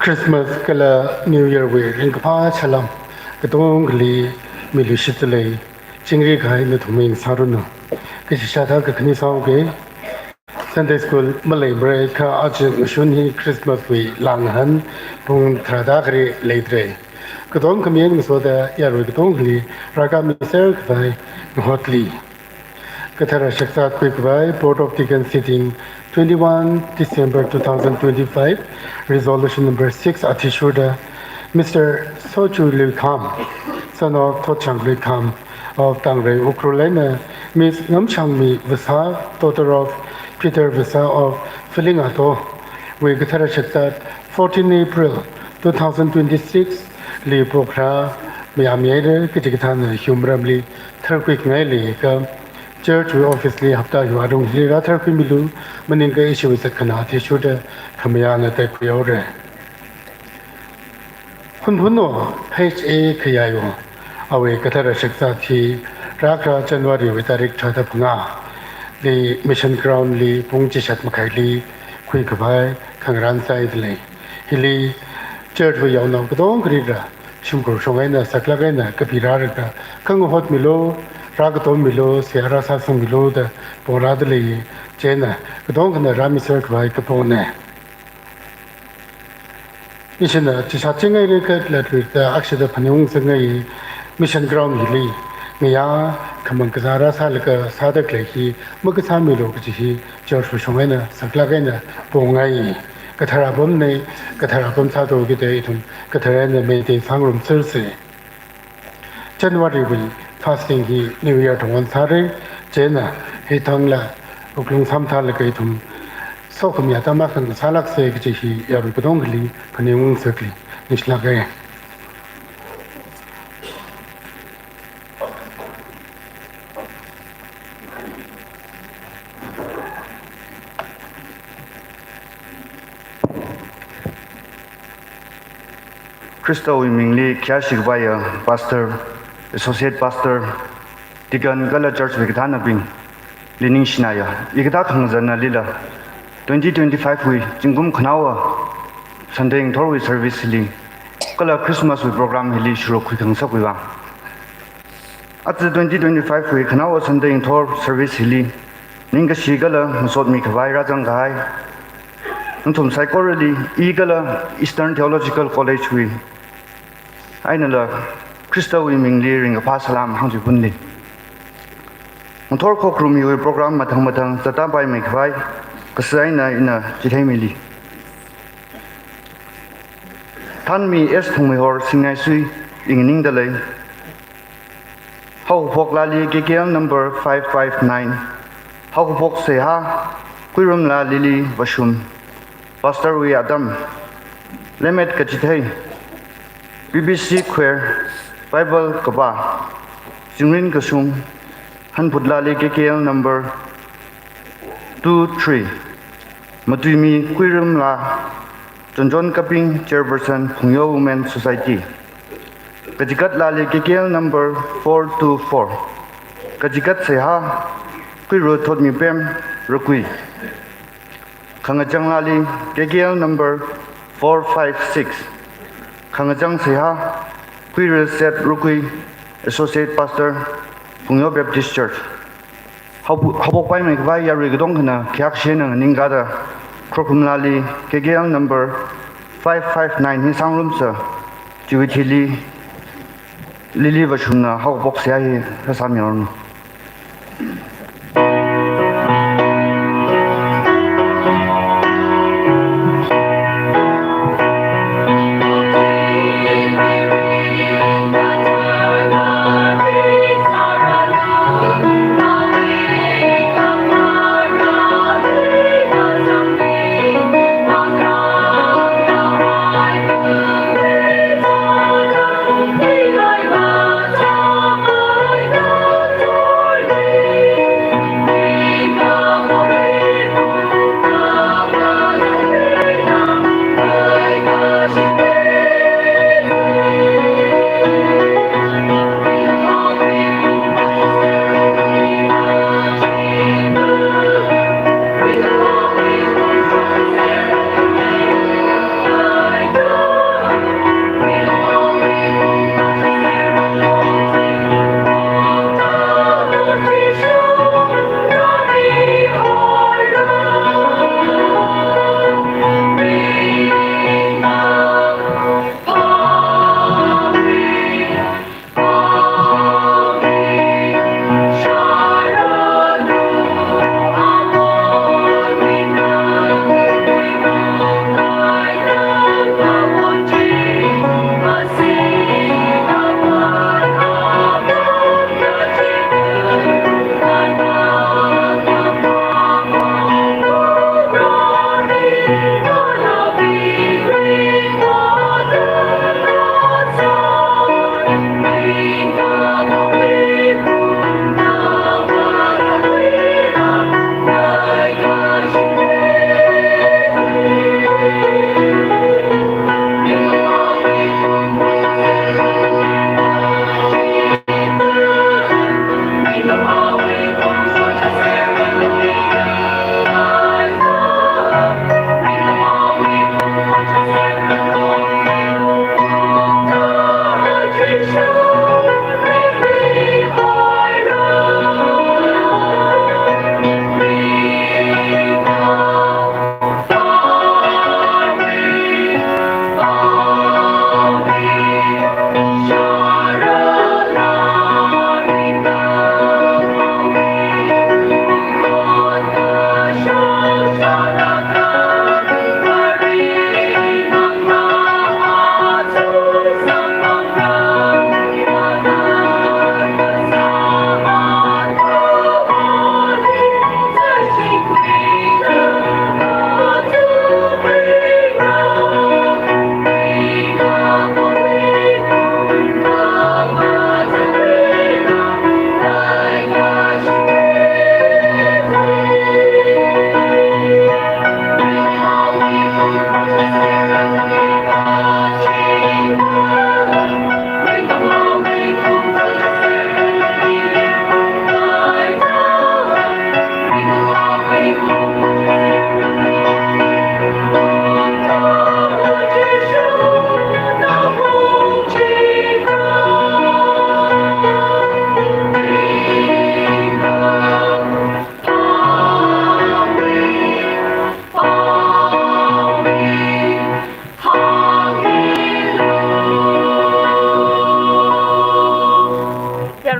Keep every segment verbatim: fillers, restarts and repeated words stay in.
Christmas kala New Year wui ringkaphā salam katongali milu shitsalei, chingri kahai nathum mingsāranu. Kashi shāda kakhane sāuke. Sunday school malei mareikha aja ngashun hi Christmas wui langhan pung tharāda kharei leidalei. Katonga khami eina ngasoda yarui katongali rākhami serkhavai ngahotli. Kathara shakzat khuikhavai Board of Deacons sitting twenty-one December two thousand twenty-five, resolution number six athishurda Mister Sochu Luikham, son of Thotchang Luikham of Tangrei Ukhrul eina Miss Ngamshangmi Vasa, daughter of Peter Vasa of Filingato, wui kathara shakzat fourteen April two thousand twenty-six li pokra mayāmihaira kaji kathāna hiwui maramli tharkhuingailei ka church wui office li hapta hiwui alungli rātharkhuimilu, maningakha ishiwui zatkhanā athishurda khamayāna teikhuihaora. Hunphunwo H A Khayaiwo, awui kathara shakzat hi rākharā January wui tarik tharāda phangāli Mission Ground li pung chishat makhaili khuikhavai khangarān sāhaidalei. Hili church wui yaonao katong karira shimkhur shong eina saklāk eina kapi rālaga khangahotmilu, rākatommilu, seihā rāsāsangmilu da pongrādalei. Chieina katongkhana rāmiserkhavai kapona. Ishina chishat chingai rikha latluida akshada phaningungsangai. Mission Ground hili ngayā khamang kazā rāsālaga sāda khalei hi makasāmilu kaji hi church wui shong eina saklāk eina pongai. Kathara apamna, kathara apam sāda kida ithum kathara eina meitei sāngarumsersa. January wui fasting hi New Year thang on sāra, chieina hithangla wuklung sāmathālaga ithum sokhami atam akha sālāksa kaji hi yarui katongkhali phaningungsa kali, ningshilāka. Khristawui mingli khayāshi khavaiya pastor, associate pastor, deacon kala church wui kathānabingli ningshinaya. Hikathā khangazan alila twenty twenty-five wui zingkum khanaowa Sunday ngathorwui service hili kala Christmas wui program hili shurukkhui khangasakwui vang, aja twenty twenty-five wui khanaowa Sunday ngathor service hili ningkashi kala masotmi khavai rāzangkahai nathum saikorali i kala Eastern Theological College wui einala Khristawui mingli ringkaphā salām hāngchiphunli. Ngathor khokharum hiwui program mathang mathang zatda paimei khavai kasa eina ina chitheimili. Thanmi S Thangmeihor Singnaisui, i nganingdalei. Haokaphok laali K K L number five five nine. Haokaphok seihā Kuirumla Lily Vashum, pastor wui atam. Lemmet kachithei, B B C Choir, Bible kapā, zingrin kashung, hanphut laali K K L number two three. Matuimi Kuirumla, Chonchon Kaping, chairperson Phungyo Women Society. Kachikat laali K K L number four two four. Kachikat seihā Kuiru Thotmipem Rakui. Khangachang laali K K L number four five six. Khangachang seihā Kuiru Seth Rakui, associate pastor, Phungyo Baptist Church. Haopu-, haophok paimei khavai yarui katongkhana khayākshi eina nganingkada, khokharum laali K K L number five five nine hi sāngarumsa. Chiwui thili Lily Vashumna haokaphok seihā hi rāsāmihaoranu.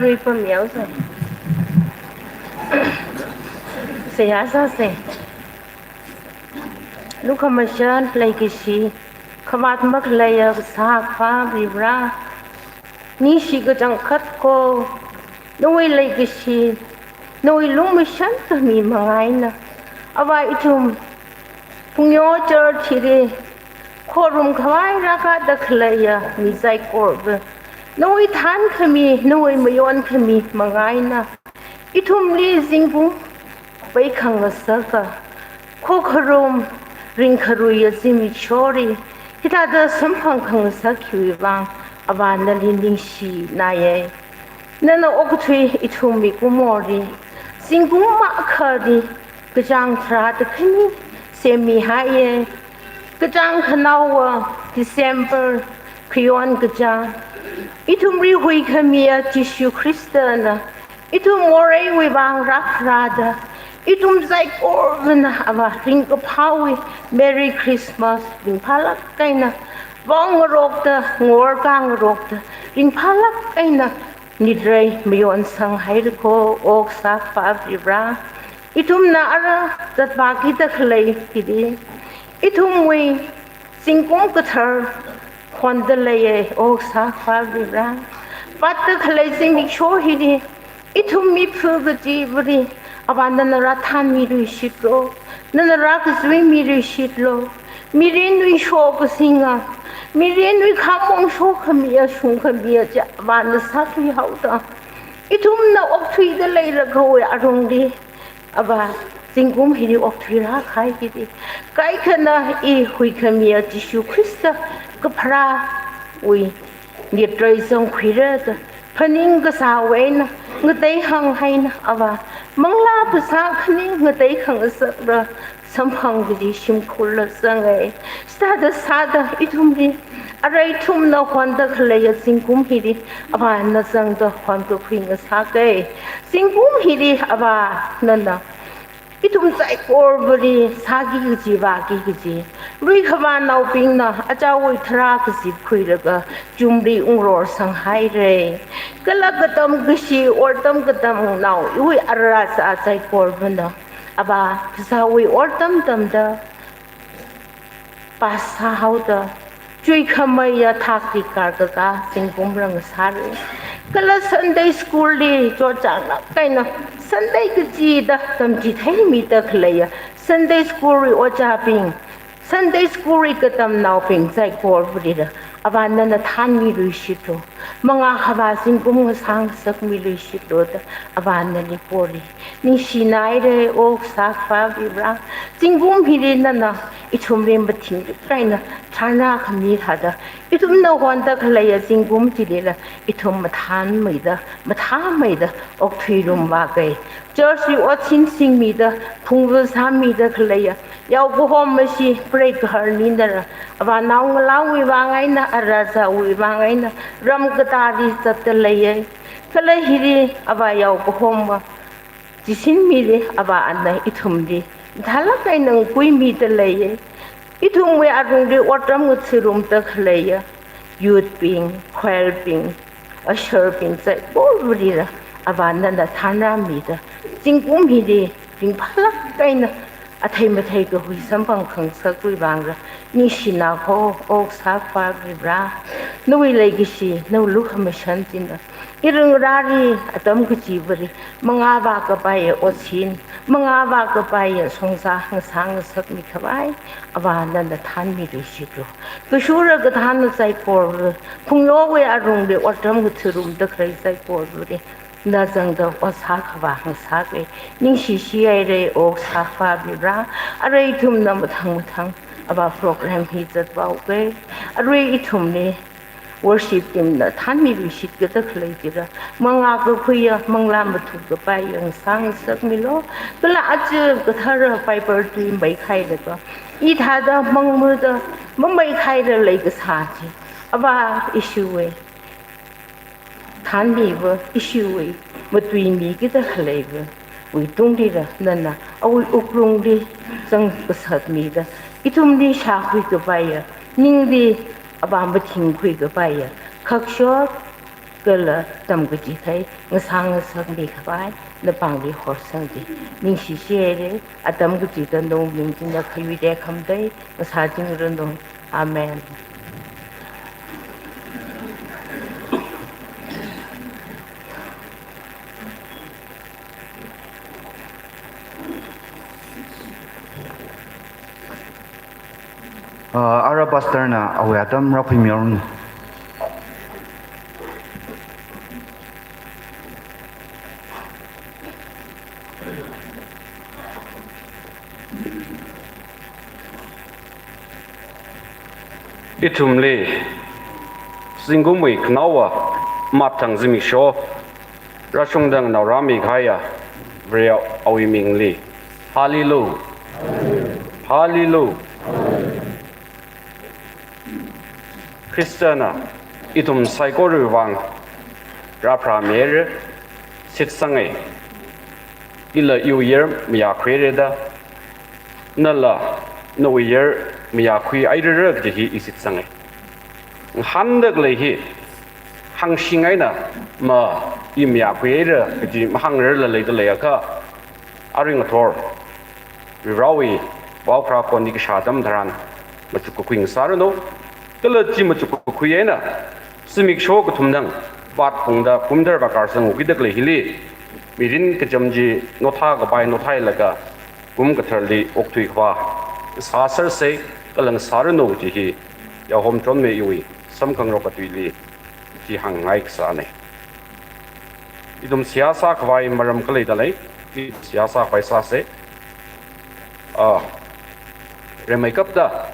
Ruipam yaose. Seihā sāse. Lukhamashan, leikashi, khavāt makhaleiya Kasā Akhava Varivara, ningshi kachangkhat ko, nawui leikashi, nawui lukhamashan khami manga eina, Avā, ithum Phungyo Church hili khorum khavai rākada khaleiya mi saikorava, nawui thānkhami, nawui mayonkhami manga eina, ithumli zingkum pei khangasaka, khokharum ringkharuiya zimikshori hithāda samphang khangasak hiwui vang, Avā, nali ningshinaiye. Nana okathui ithum mikumoli, zingkum makhali kachāng tharāda khani semmihaiye. Kachāng khanaowa December khayon kachāng. Ithumli huikhamiya Jishu Khristana ithum moreiwui vang rāpharāda, ithum saikoravana Avā ringkaphāwui Merry Christmas ringphālāk eina, vāngarokta, ngorkhangarokta, ringphālāk eina, nitrei mayonsang haira ko, O Kasā Akhava Varivara. Ithumna ara zatvākida khalei hili, ithumwui zingkum kathar honda leiye, O Kasā Akhava Varivara. Vātda khalei zimiksho hili, ithum miphu kachivali, Avā, nana rāthanmiluishitlu, nana rākazuimiluishitlu. Mirinwui shokazinga, mirinwui khamong shokhamiya, shungkhamiya chi, Avā, na sāthuihaoda, ithumna okthuida leira khavai arungli, Avā, zingkum hili okthuirākahai hili, kaikhana i huikhamiya Jishu Khrista kapharāwui nitrei zangkhuira da, phaning kasāwui eina, ngateihāng eina, Avā, manglā phasā khani ngatei khangasakla, samphang kaji shimkhurla zange. Sāda sāda ithumli, arui ithumna honda khaleiya zingkum hili, Avā, na zangda honkakhui ngasake. Zingkum hili, Avā, nana ithum saikoravali sāki kaji, vāki kaji, lui khavānaobingna achāwui tharā kazipkhuilaga chumli ungrorsang haire. Kala katam kashi, otram katamnao, iwui ara sā saikoravana, Avā, phasāwui otram tamda, pass sāhaoda, chuikhameiya thakli karkaka zingkum rang sāre. Kala Sunday school li chotchānglāk eina, Sunday kachida tamchitheimida khaleiya Sunday school wui ojābing, Sunday school wui katamnaobing saikora valila, Avā, nana thanmiluishitlu. Mangā khavā zingkum ngasāngasakmiluishitlu da, Avā, nali poli. Ningshinaire, O Kasā Akhava Varivara. Zingkum hili nana ithumli mathingrik eina tharna khami thāda, ithumna honda khaleiya zingkum chilila, ithum mathanmeida, mathāmeida okthuirum vāke. Church wui otsin singmida, phungva sāmida khaleiya yaokahom mashi preigaharninara, Avā, naongalāwui vang eina, ara azāwui vang eina, ram katāli zatda leiye. Kala hili, Avā, yaokahomva chishinmili, Avā, ana ithumli mathālāk eina ngakuimida leiye. Ithumwui arungli otram ngathārumda khaleiya youth bing, choir bing, usher bing saikora valila, Avā, nana thanrāmida, zingkum hili ringphālāk eina athei mathei kahui samphang khangasakwui vangla ningshina ko, O Kasā Akhava Varivara. Nawui leikashi, nawui lukhamashan china iringrali atam kachivali mangā vākapaiya otsin, mangā vākapaiya shongzā ngasāngasakmi khavai, Avā, nana thanmiluishitlu. Kashura kathāna saikora, phungyowui arungli otram ngathārumda khalei saikoravali na zangda ot sākhavā ngasake. Ningshishi haire, O Kasā Akhava Varivara. Arui ithumna mathang mathang, Avā, program hi zatpaoke. Arui ithumli worship team na thanmiluishitkada khalei chila, mangā kakhuiya, manglā mathukapaiya ngasāngasakmilu. Kala aja kathara Bible tui meikhailaga, hithāda mangmada mameikhaila leikasā chi, Avā, ishiwui thanmiva, ishiwui matuimikida khaleiva wui tunglila nana awui wuklungli zangkasatmida, ithumli shākhuikapaiya, ningli, Avā, mathingkhuikapaiya khakshot kala tamkachithei ngasā ngasakmi khavai napāngli horsangki. Ningshishi haira, atam kachida nawui ming china khayuida khamatei ngasāchingranu. Amen. Ah, ara pastor na awui atam rākhuimiranu. Ithumli zingkumwui khanaowa mathang zimiksho rāshungda naorami kahaiya Vare awui mingli. Hallelujah. Hallelujah. Khristana ithum saikorawui vang rāpharāmira, shitsangai. Ila iwui yar mayākhuira da, nala nawui yar mayākhui hairara kaji hi i shitsangai. Ngahānda khalei hi hāngshing eina ma i mayākhuira kaji mahāngrarla leida leiakha, arui ngathor Varivarawui paokhara khon hi kashā atam tharan machukkakhui ngasāranu. Kala chi machukkakhui eina zimiksho kathumnang, vat phungda kumdar kakar sangkhuida khalei hili mirin kacham chi nothā kapai nothālaga kum katharli okthui khavā sāsersa, kala ngasāranu kaji hi Yahom Chonmei iwui samkhangarok katuili chi hāngngai kasāna. Ithum seihā sākhavai maram khalei dalei, i seihā sākhavai sāsa. Ah, rimeikapta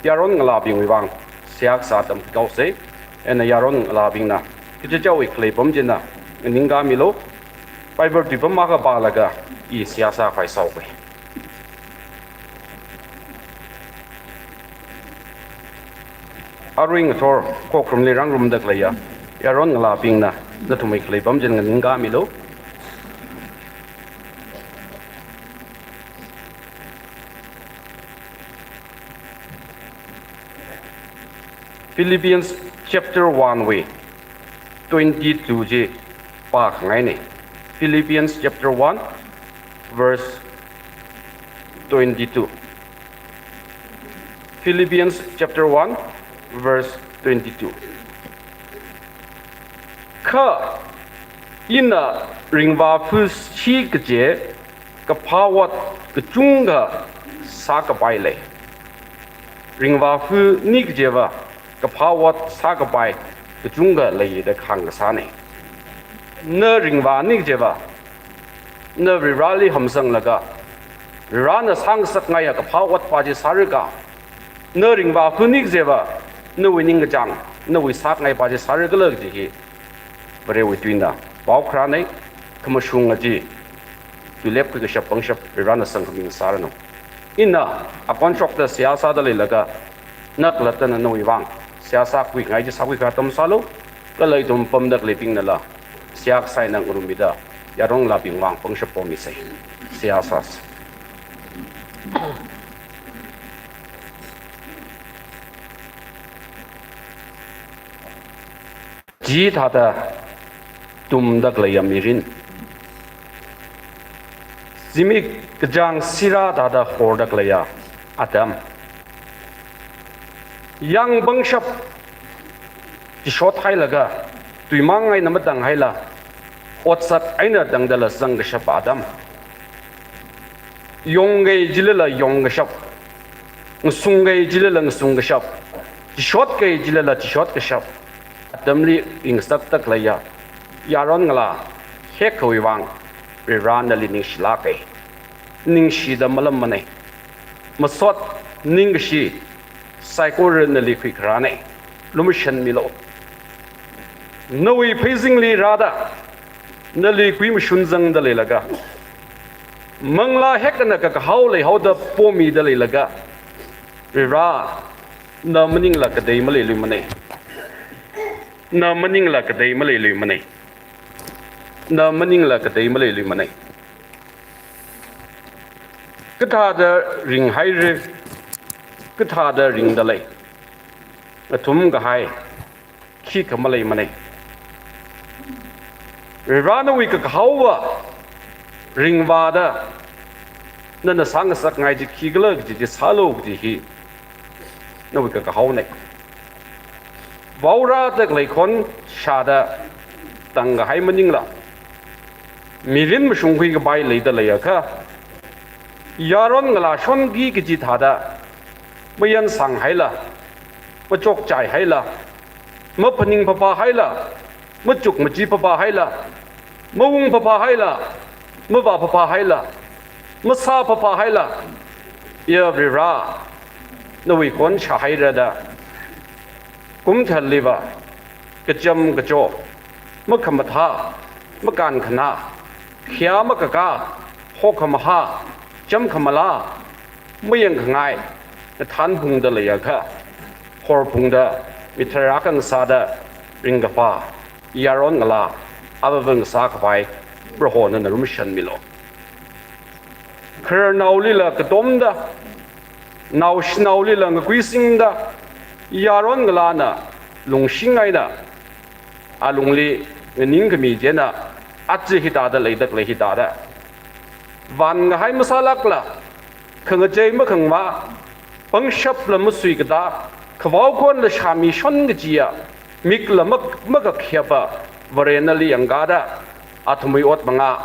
yaron ngalābingwui vang seihā kasā atam kahaosa. Eina yaron ngalābingna kachichāwui khalei pam china nganingkāmilu. Bible tuipam akha pālaga i seihā sākhavai sāuka. Arui ngathor khokharumli rāngarumda khaleiya yaron ngalābingna nathumwui khalei pam china nganingkāmilu. Philippians chapter one wui twenty-two chi pākhangaina. Philippians chapter one, verse twenty-two. Philippians chapter one, verse twenty-two. Kha ina ringvāphu shikaje kaphā ot kachungkha sākapai lei. Ringvāphuni kajeva kaphā ot sākapai kachungkha lei da kahāng kasāna. Na ringvāni kajeva, na Varivarali hamsanglaga, Varivarana sāngasakngaiya kaphā otpa chi sāra kha, na ringvāphuni kajeva, nawui ningkachāng, nawui sākangaipa chi sāra khala kaji hi Varewui tuina paokharana. Khamashunga chi tuilepkhui kashap pangshap Varivarana sangkhami ngasāranu. Ina akhon shokta seihā sāda leilaga, na khalattana nawui vang seihā sākhuingai chi sākhui kha atam sālu, kala ithum pamda khaleibingnala seihā kasā eina ngarummida yaron ngalābing vang pangshap pomisa. Seihā sāsa. Chithāda tumda khaleiya mirin, zimik kachāng sirā thāda horda khaleiya atam, yāng pangshap chishot hailaga, tuimang eina matang haila, otsak eina tangdala zangkashap atam, yongkahai chilala yongkashap, ngasungkahai chilala ngasungkashap, chishotkahai chilala chishotkashap atamli ringsakta khaleiya yaron ngalā hekkhawui vang Varivara nali ningshilāka. Ningshida malammanei. Masot ningkashi saikora nali khuikharānei. Lumashanmilu. Nawui pheizingli rāda, nali khuimashun zangda leilaga, manglā hekna kakahao leihaoda pomida leilaga, Varivara, na maningla katei maleiluimanei. Na maningla katei maleiluimanei. Na maningla katei maleiluimanei. Kathāda ringhaira, kathāda ringda lei. Athum kahai khikha maleimanei. Varivara nawui kakahaowa ringvāda, nana sāngasakngai chi khikhala kaji chi sālu kaji hi nawui kakahaonei. Vaorāda khalei khon shāda tangkahai maningla, mirin mashungkhui kapai leida leiakha, yaron ngalā shonki kaji thāda, mayansang haila, machokchai haila, maphaning phapha haila, machuk machi phapha haila, mawung phapha haila, mavā phapha haila, masā phapha haila, ya Varivara, nawui khon shāhaira da, kumthalliva, kacham kacho, makhamathā, makānkhanā, khayā makakā, hokhamaha, chamkhamalā, mayangkhangai, nathānphungda leiakha, horphungda, mithara khangasāda, ringkaphā, yaron ngalā, avāva ngasā kapai, Proho nana lumashanmilu. Khararnaolila katomda, naoshinaolila ngakuisingda, yaron ngalāna lungshingaina, alungli nganingkhami china, aja hithāda leida khalei hithāda, vānkahai masālākla, khangachei makhangvā, pangshapla masuikatā, khavao khonla shāmishon kajiya, mikla mak-, makakhayapa Vare nali yangkāda, athumwui ot mangā,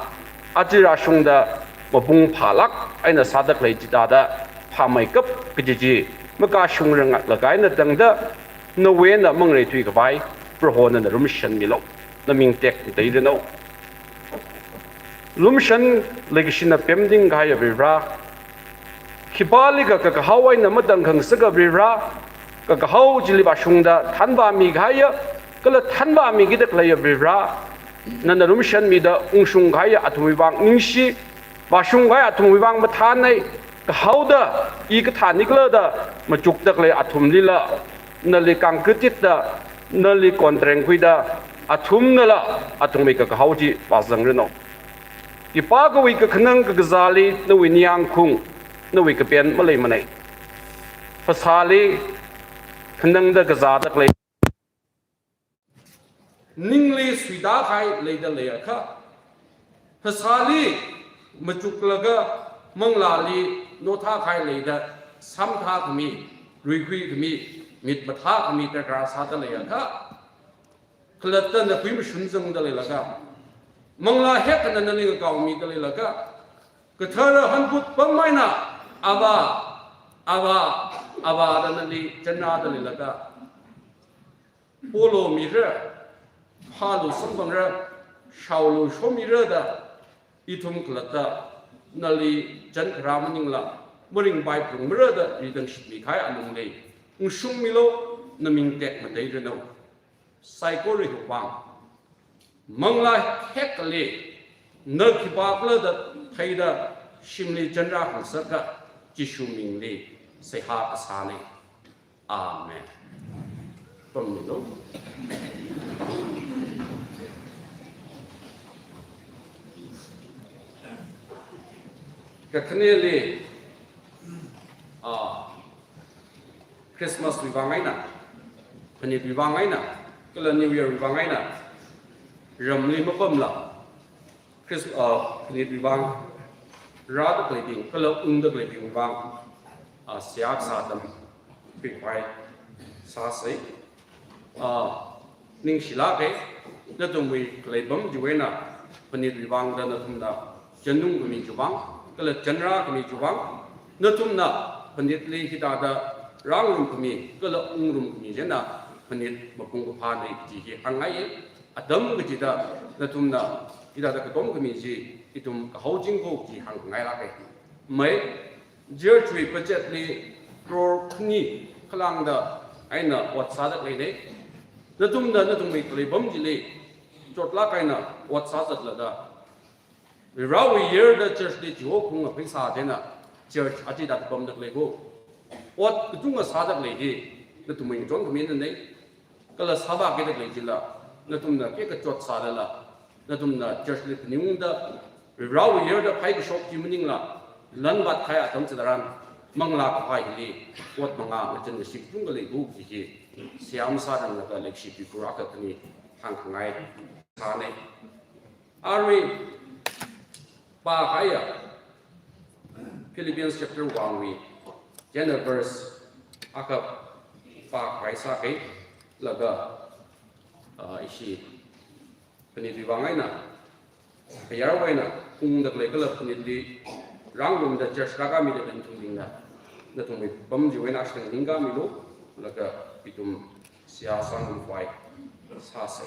aja rāshungda mapung phālāk eina sāda khalei chithāda phāmeikap kaji chi makashungrang laga eina tangda, nawui eina mangareithui kapai, Proho nana lumashanmilu, naming tekmateiranu. Lumashan leikashina pemding kahaiya Varivara, khipālikha kakahao eina matang khangasaka Varivara, kakahao chili vāshungda thanvāmi kahaiya, kala thanvāmikida khaleiya Varivara, nana lumashanmida ungshung kahaiya athumwui vang ningshi, vāshung kahai athumwui vang mathānei, kahaoda, i kathānikhala da machukda khalei athumlila, nali kangkatitda, nali kontrengkhuida, athumnala athumwui kakahao chi vāzangranu. Khipākhawui kakhanang kakazāli nawui ningyāngkhaung, nawui kapen maleimanei. Phasāli khanangda kazāda khalei, ningli suitākahai leida leiakha, phasāli machuklaga manglāli nothākahai leida, samthākhami, ruikhuikhami, mitmathākhami darkar sāda leiakha, khalatta nakhui mashun zangda leilāka, manglā hekkhana nali ngakaomida leilāka, kathara hanphut pammaina, Āvā, Āvā, Āvā da nali chanrāda leilāka, polu mira, phālu samphangra, shaolu shomira da, ithum khalatta nali chankharā maningla, maringpai phalungmara da ridang shitmikahai alungli, ungshungmilu, naming tekmateiranu. Saikorawui vang, manglā hekkhali, na khipākhala da theida, shimli chanrākhangasaka, Jishu mingli seihā kasāna. Amen. Pammilu. Kakhaneli, ah, Christmas wui vang eina, phanitwui vang eina, kala New Year wui vang eina, ramli mapamla, Christ-, ah, phanitwui vang rāda khaleibing, kala ungda khaleibingwui vang, ah, seihā kasā atam pingpai sāsei. Ah, ningshilāka, nathumwui khalei pam chiwui eina, phanitwui vang da nathumna chānnungkhami chiwui vang, kala chanrākhami chiwui vang, nathumna phanitli hithāda rāngarumkhami, kala ungrumkhami china phanit mapung kaphāna kaji hi hāngngaiya. Atam kachida nathumna hithāda katomkhami chi ithum kahao chingko kaji hāngngailāka. Mai, church wui budget li crore khani khalāngda eina ot sāda khaleina. Nathumna nathumwui khalei pam chili chotlāk eina ot sāzatlaga, Varewui year da church li chihokhunga pheisā china church aja hithāda pamda khalei ko. Ot kachungkha sāda khalei hi nathumwui ngachonkhami eina nei. Kala sāvākida khalei chila, nathumna khikha chot sādala, nathumna church li phaningungda, Varewui year da phaikashok chi maningla, lan vātkahai atam chitharan, manglā kaphā hili, ot mangā ngachān ngashit kachungkha leiko kaji hi, seihā masāranglaga leikashi tuikhur akha khani hāngkhangai sāna. Arui pākahaiya Philippians chapter one wui, chieina verse akha pākahai sākei, laga, ah, ishi phanitwui vang eina, ayarwui eina ungda khalei kala phanitli rāngarumda church rākāmida nathum bingna, nathumwui pam chiwui eina ashitang ningkāmilu, laga ithum seihā sāngarumkhavai sāsa.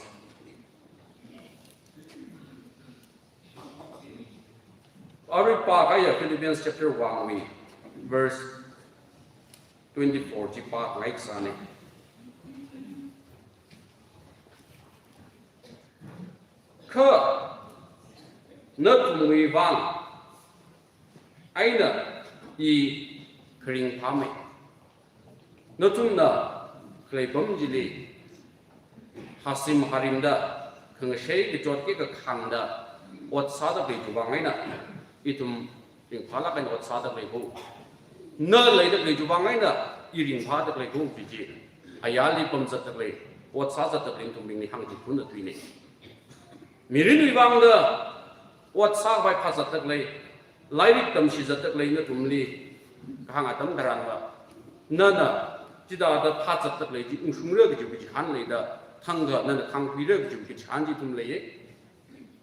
Arui pākahaiya Philippians chapter one wui verse twenty-four chi pāngai kasāna. Kha nathumwui vang eina i kharing phāmei. Nathumna khalei pam chili hāsim hārimda, khangashei kachot khikhakhangda ot sāda khalei chiwui vang eina ithum ringphālāk eina ot sāda khalei kho. Na leida khalei chiwui vang eina i ringphāda khalei kho kaji chi, ayarli pamzatda khalei, ot sāzatda khalei nathum bingli hāngchithuna tuina. Mirinwui vangda ot sākhavai phāzatda khalei, lairik tamshizatda khalei nathumli kahāng atam tharanva, nana chithāda phāzatda khalei chi ungshungra kajiwui kachihān leida, thangkha nana khāngkhuira kajiwui kachihān chi ithum leiya.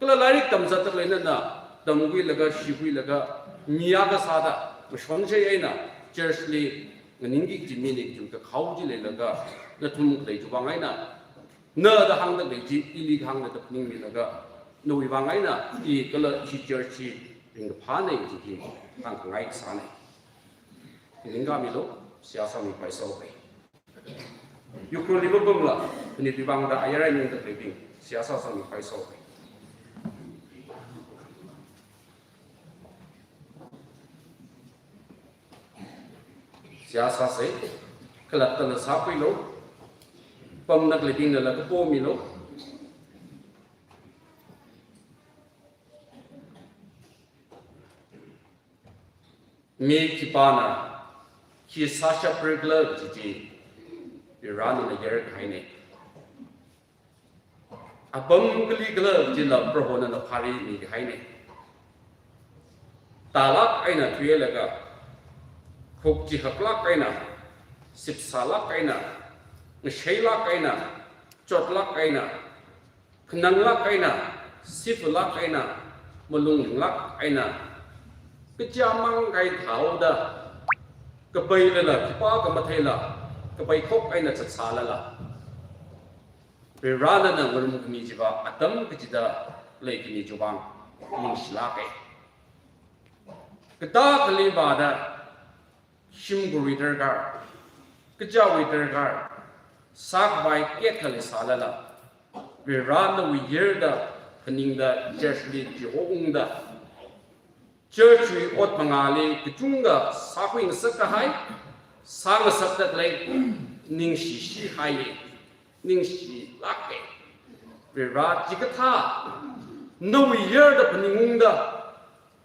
Kala lairik tamzatda khalei nana tamkhuilaga, shikhuilaga, mi akha sāda, mashonshei eina church li nganingki kaji mina kajiwui kakhao chi leilaga, nathum khalei chiwui vang eina na da hāngda khalei chi, ili kahāngna da phaningmilaga, nawui vang eina i kala ishi church chi ringkaphāna kaji hi hāngkhangai kasāna. Ningkāmilu, seihā sāmikhavai sāhaowa. Ukhrulli mapamla, phanitwui vangda ayar eina ungda khaleibing, seihā sāsāmikhavai sāhaowa. Seihā sāsa, khalattala sākhuilu, pamda khaleibingnala kapo milu. Mi khipāna khi sāshapra khala kaji chi, Varivarana nayar kahaina. Apam kali khala kajila Prohona navāli mikahaina. Tālāk eina thuilaga, khuk chihaklāk eina, sipsālāk eina, ngasheilāk eina, chotlāk eina, khananglāk eina, sifalāk eina, malung linglāk eina, kachāmang kahai thāhaoda, kapailala, khipākha matheila, kapaikhok eina zatsālala, Varivarana ngarumkhami chiva atam kachida leikhami chiwui vang ningshilāka. Katā kali vāda, shimkhurwui darkar, kachāwui darkar, sākhavai kayākha leisālala, Varivarana nawui yurda phaningda church li chiho ungda, church wui ot mangāli kachungkha sākhui ngasak kahai, sāngasakda khalei, ningshi shihai, ningshilāka. Varivara chikathā nawui yurda phaningungda,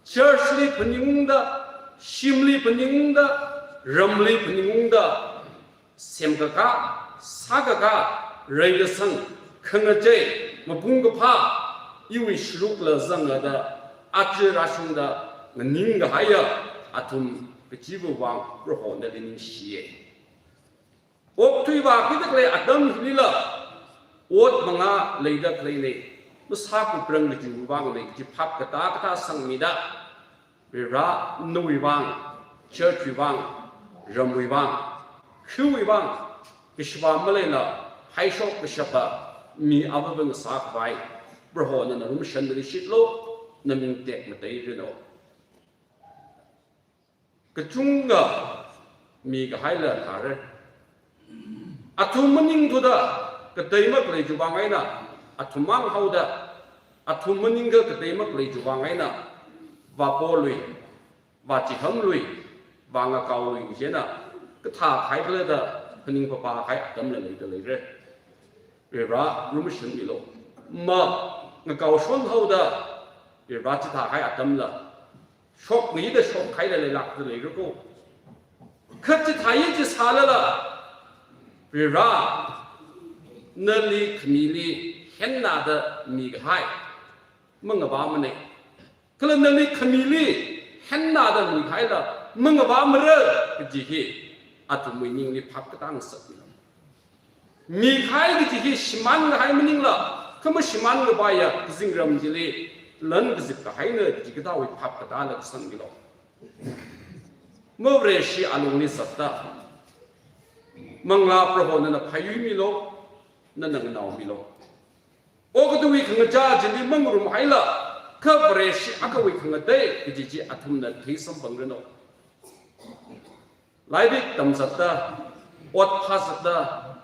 church li phaningungda, shimli phaningungda, ramli phaningungda, semkakā, sākakā, reikasang, khangachei, mapung kaphā, iwui sharukla zangda, aja rāshungda, nganing kahaiya athum kachiva̱wui vang Prohona nali ningshiya. Okathui vākida khalei atam hilila, ot mangā leida khaleina, masākupranglā chiwui vang lei kaji phap katā katā sangmida, Varivara nawui vang, church wui vang, ramwui vang, khawui vang, kashivā maleila, haishok kashapa mi avāva ngasākhavai, Prohona na ngarumshan nali shitlu, na ming tekmateiranu. Kachungkha mikahaila thāra. Athum maningthuda, katei makhalei chiwui vang eina, athum mang haoda, athum maningkha katei makhalei chiwui vang eina, vāpolui, vāchihamlui, vāngakaolui chieina, kathā kahai khala da, phaning phapā kahai atamla leida leira. Varivara ngarumshanmilu. Ma, ngakaoshon haoda, Varivara chithā kahai atamla, shokngaida shokkahaila leilākda leira ko. Kha chithāya chi sālala, Varivara nali khamili hennada mikahai, mangavāmana. Kala nali khamili hannada mikhaila mangavāmara kaji hi athumwui ningli phap katā ngasakmilu. Mikhai kaji hi shimānkahai maningla, kha mashimānkapaiya kazingram chili lan kazip kahaina kaji kathāwui phap katāla kasangmilu. Mavareshi alungli zatta, manglā Proho nana phāyuimilu, nana nganaomilu. Okathuiwui khangachā chili mangarumhaila, kha Vareshi akhawui khangatei kaji chi athumna theisamphangranu. Lairik tamzatta, ot phāzatta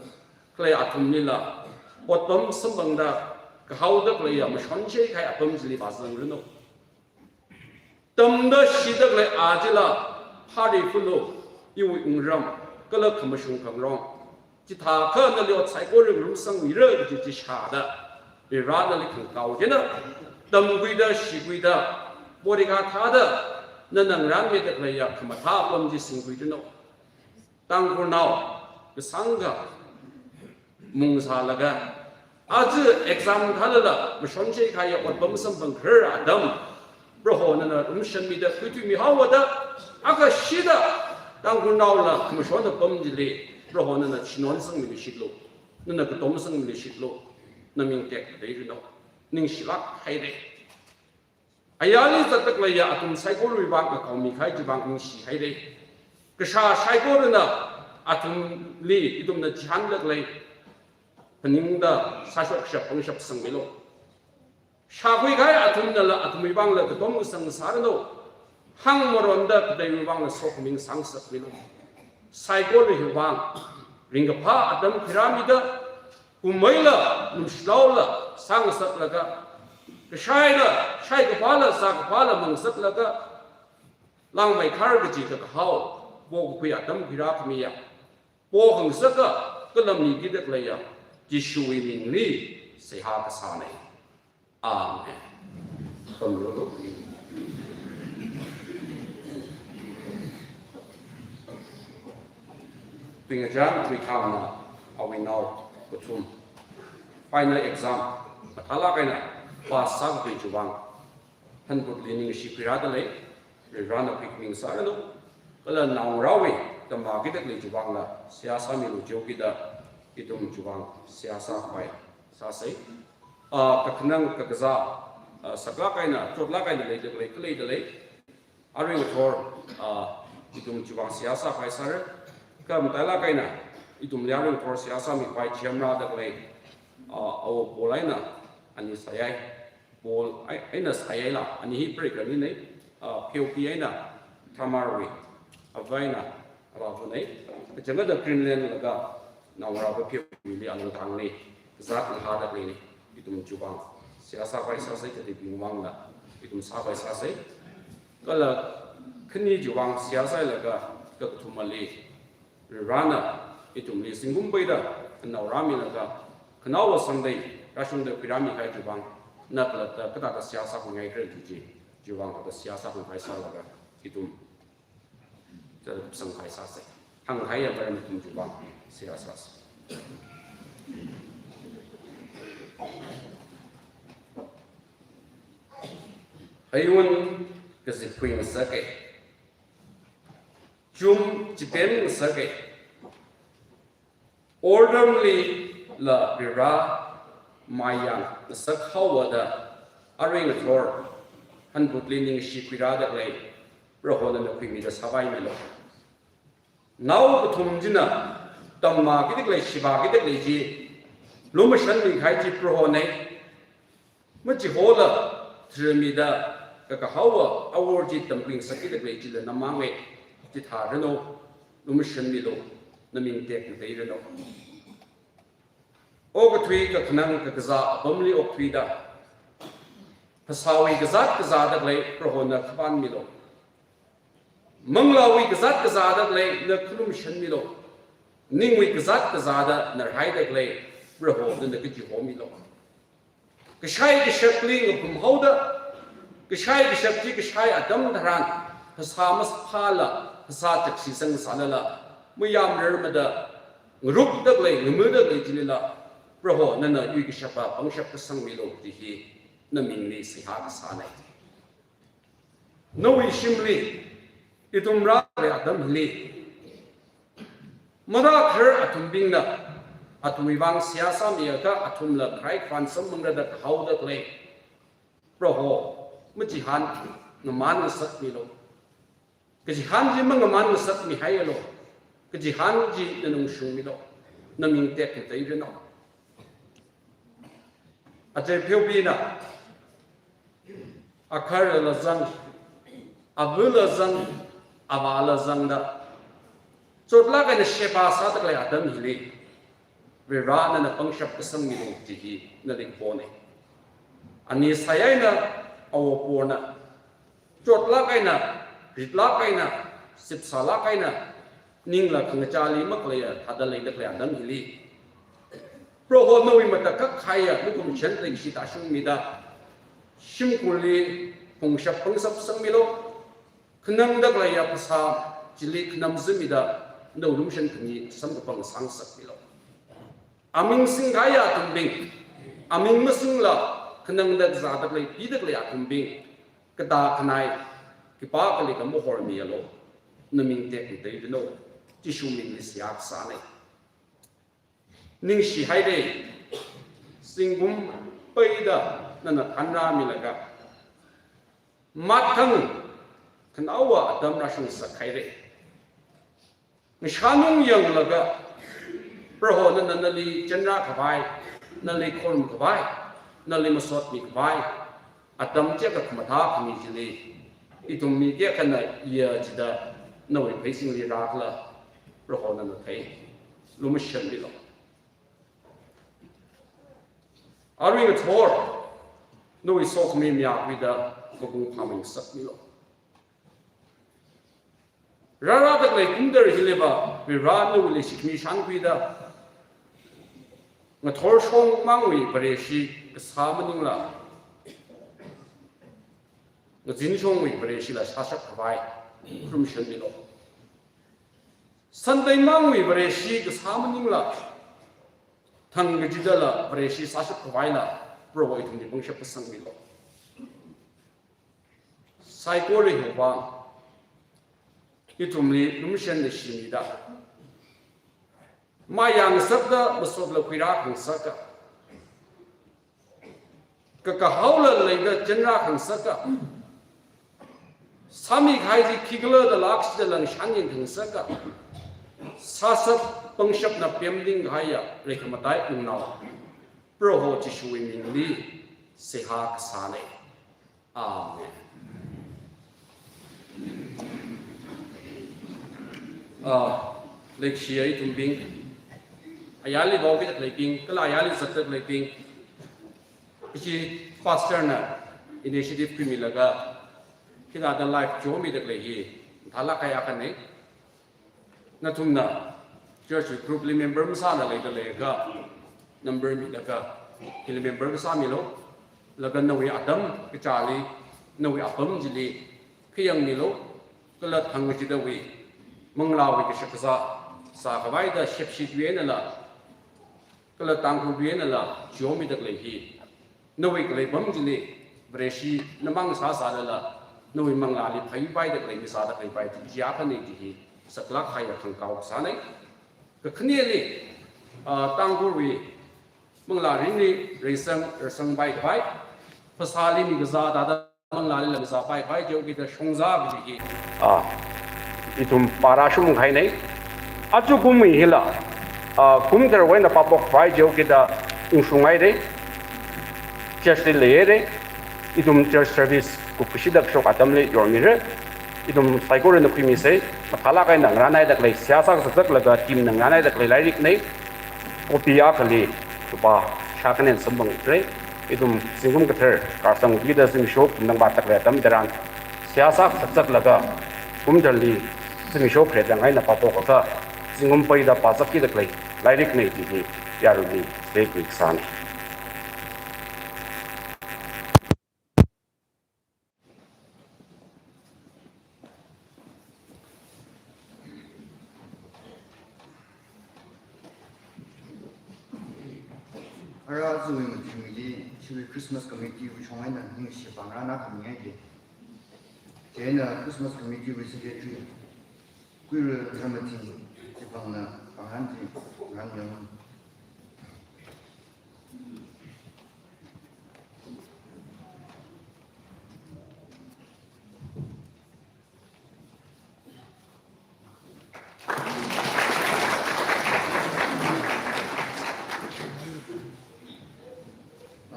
khalei athumlila, otpam samphangda, kahaoda khaleiya mashonshei kahai apam chili vāzangranu. Tamda shida khalei a chila, phāri fulu, iwui wungram, kala khamashung khangarong, chithākha nali ot saikora ngarumsangmira kaji chi shāda, Varena nali khangakao china, tamkhuida, shikhuida, porikha thāda, nana ngarānmida khaleiya khamathā apam chi singkhuiranu. Tangkhulnao kasāngkha mungsālaga, aja exam thālala mashonshei kahaiya otpam samphangkharar atam, Proho nana lumashanmida khuithuimihaowa da, akha shida Tangkhulnaola khamashon apam chili Proho nana chinon sangmiluishitlu, nana katom sangmiluishitlu, naming tekmateiranu, ningshilāk haira. Ayarli zatta khaleiya athum saikorawui vang ngakaomi kahai chiwui vang ningshi haira. Kashā saikorana athumli ithumna chihānda khalei phaningda sāshok kashap pangshap sangmilu. Shākhui kahai athumnala athumwui vangla katom kasang sāranu. Hāngmaronda kateiwui vangla sokhami sāngasakmilu. Saikora hiwui vang ringkaphā atam khuirāmida, kumaila, lumshilaola sāngasaklaga, kashaila, shaikaphāla, sākaphāla mangasaklaga, langmeikhar kaji kakahao pokakhui atam khuirākhamiya, pokhangasaka, kala mikida khaleiya Jishuwui mingli seihā kasāna. Amen. Pamrolo. Tuingachān Tuikhangna awui nao kathum final exam mathālāk eina pass sākathui chiwui vang hanphutli ningshi khuirāda lei, Varena khuikhami sāranu. Kala naongarāwui tamvākida khalei chiwui vangla seihā sāmilu jihaokida ithum chiwui vang seihā sākhavai sāsa. Ah, kakhanang kakazā, ah, saklāk eina, chotlāk eina leida khalei, khaleida lei. Arui ngathor, ah, ithum chiwui vang seihā sākhavai sāra. Kha matailāk eina ithumli arui ngathor seihā sāmikhavai chiyamrāda khalei, ah, awo Paul eina ani sāyai. Paul ei-, eina sāyaila, ani hi preigahina, ah, Pheopi eina Thamarwui ava eina avāvana. Kachangkhatta Greenland laga naongarāva Pheopili alungthangli kazāt ngahāda khaleina. Ithum chiwui vang seihā sākhavai sāsa, kateibingwui vangla ithum sākhavai sāsa. Kala khani chiwui vang seihā sālaga kakathumali, Varena ithumli zingkum peida khanaorāmilaga, khanaowa sangda rāshungda khuirāmi kahai chiwui vang, na khalatta kathāda seihā sākhuingaikhala kaji chi, chiwui vang kathāda seihā sākhuikhavai sālaga, ithum sangkhavai sāsa. Hāngkahai yangkharam ithum chiwui vang seihā sāsa. Ayun kazip khuingasaka. Chum chipemngasaka. Ortamlila Vare mayang ngasakhaowa da arui ngathor hanphutli ningshi khuirāda khalei Prohona nana khuimida sāpaimilu. Nao kathum china tamvākida khalei, shivākida khalei chi lumashanmi kahai chi Prohona. Machihola tharanmida kakahaowa awor chi tamkhui ngasakkida khalei chila namangna, chithāranu, lumashanmilu, naming tekmateiranu. Okathui kakhanang kakazā apamli okthuida, phasāwui kazāt kazāda khalei Prohona khapānmilu. Manglāwui kazāt kazāda khalei na khalumashanmilu. Ningwui kazāt kazāda narhaida khalei Prohona nana kachihomilu. Kashai kashakli ngaphumhaoda, kashai kashak chi kashai atam tharan, phasā masaphāla, phasā chakshi sangsālala, mayamrarmada, ngarukda khalei, ngamada khalei chilila, Proho nana yuikashapa pangshap kasangmilu kaji hi namingli seihā kasāna. Nawui shimli, ithum rākahai atam hili, mathākhar athumbingna athumwui vang seihā sāmiakha athumla kharai kharan samphangra da kahaoda khalei Proho, machihān ngamān ngasakmilu. Kachihān chi mangamān ngasakmihaialu. Kachihān chi nana ungshungmilu. Naming tekmateiranu. Aja pheobingna, akharla zang, avāla zang, avāla zangda, chotlāk eina sheba sāda khalei atam hili, Vare nana pangshap kasangmilu kaji hi nali kapona. Ani sāi eina, awo porna, chotlāk eina, ritlāk eina, sipsālāk eina, ningla khangachāli makhaleiya thāda leida khalei atam hili, Proho nawui matakhak kahaiya lukum shan leikashi tāshungmida, shimkhurli phungshap pangshap sangmilu. Khanangda khaleiya phasā chili khanam zimida, nawui lumashan khani samkaphang sāngasakmilu. Aming singkahaiya athumbing, aming masingla khanangda kazāda khalei, pida khalei athumbing, katā khanai, khipākhali kamahormialu. Naming tekmateiranu. Jishu mingli seihā kasāna. Ningshihaira, zingkum peida nana thanrāmilaga, mathang khanaowa atam rāshungsak haira. Ngashanung yanglaga, Proho nana nali chanrā khavai, nali khorum khavai, nali masotmi khavai atam chiakha khamathā khami chili, ithum mi kayākhana iya chida nawui pheisingli rākhala, Proho nana thei. Lumashanmilu. Arui ngathor, nawui sokhami mayākhuida mapung phāmei ngasakmilu. Rārāda khalei kumdar hiliva, Vare nawui leishikhami shānkhuida, ngathor shongmangwui Vareshi kasā maningla, ngazin shongwui Vareshila sāshap khavai khurum shanmilu. Sunday mangwui Vareshi kasā maningla, thang kachidala Vareshi sāshap khavaila, Proho ithumli pangshap kasangmilu. Saikora hiwui vang, ithumli lumashan leishimida, mayā ngasakda masotla khuirā khangasaka, kakahaola leida chanrā khangasaka, sāmi kahai chi khikhala da lākshida langshan yang khangasaka, sāshap pangshapna pemling kahaiya reikhamataiya wungnao, Proho Jishuwui mingli seihā kasāna. Amen. Ah, leikashiya ithumbing, ayarli vaokida khaleibing, kala ayarli zatda khaleibing, ishi pastor na initiative khuimilaga, hithāda live chomida khalei hi mathālāk kahai akhana. Nathumna church group li member masāla leida leiakha, number milaga, hili member kasāmilu, laga nawui atam kachāli, nawui apam chili khayangmilu, kala thang kachidawui manglāwui kashakazā sākhavaida shepshitwui einala, kala Tangkhulwui einala chomida khalei hi, nawui khalei apam chili Vareshi namang sāsālala, nawui manglāli phāpaida khalei mi sāda khaleipai chi akhana kaji hi saklāk kahaiya khangakao kasāna. Kakhaneli, ah, Tangkhulwui manglā ringli reisang, reisangpai khavai, phasāli mikazā thāda manglāli lamsāpai khavai chihaokida shongzā kaji hi, ah, ithum pārāshung kahaina. Aja kum hila, ah, kumdar eina pāpok khavai chihaokida ungshunghaira. Church li leihaira. Ithum church service kupkashida kashok atamli yormira. Ithum saikorana khuimisa, mathālāk eina ngarānhaida khalei, seihā sākazakzaklaga team na ngarānhaida khalei lairikna. Copy akhali lupā shākhanena samphangrai. Ithum zingkum kathar kāsang kida zimiksho phunna vātda khalei atam tharan, seihā sākazakzaklaga, kumdarli zimiksho khare chang eina pāpokakha, zingkum peida pāzakki da khalei lairikna kaji hi yaruili reikhui kasāna. Ara aruiwui matuimili, chiwui Christmas Committee wui shong eina ningshi pāngrāna khami ngaili. Chieina Christmas Committee wui Secretary, Kuirui Dharmathi, chipangna pāngrān chi, ngan yang.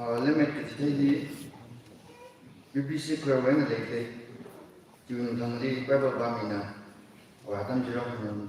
Ah, lemmet kachithei hi U B C choir wui eina leilei. Chiwui thangli Bible pāmina, wa tam jira khun.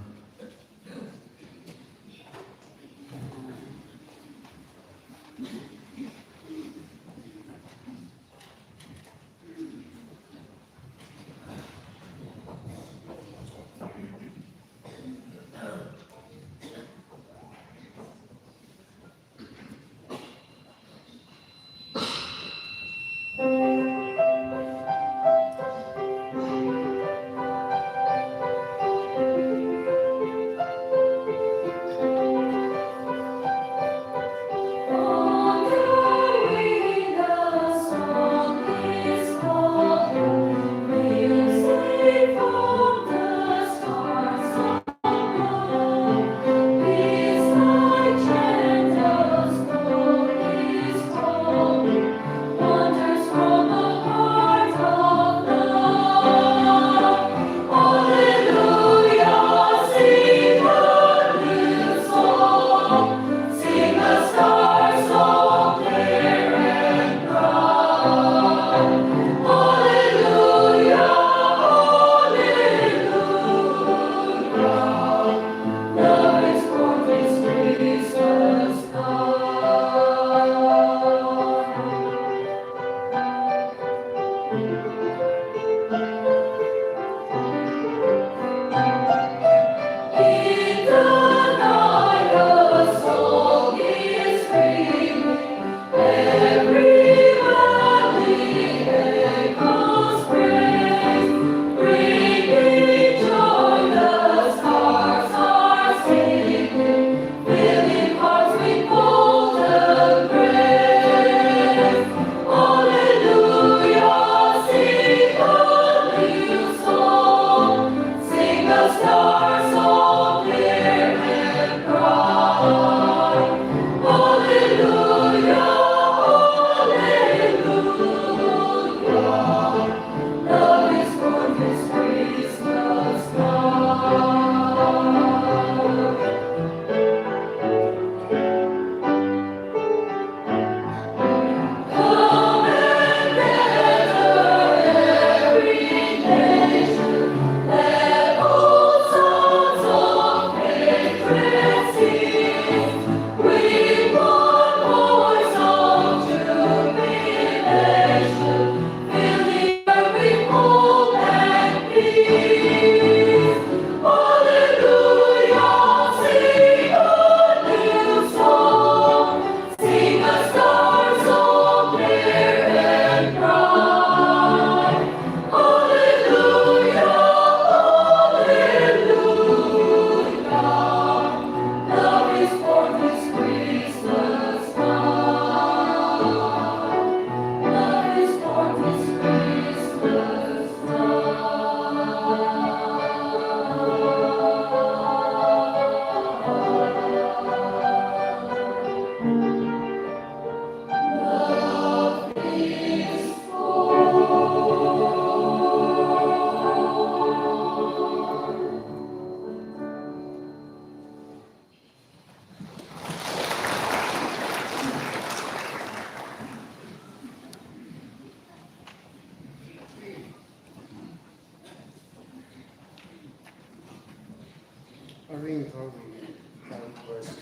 Aring thorwui down verse,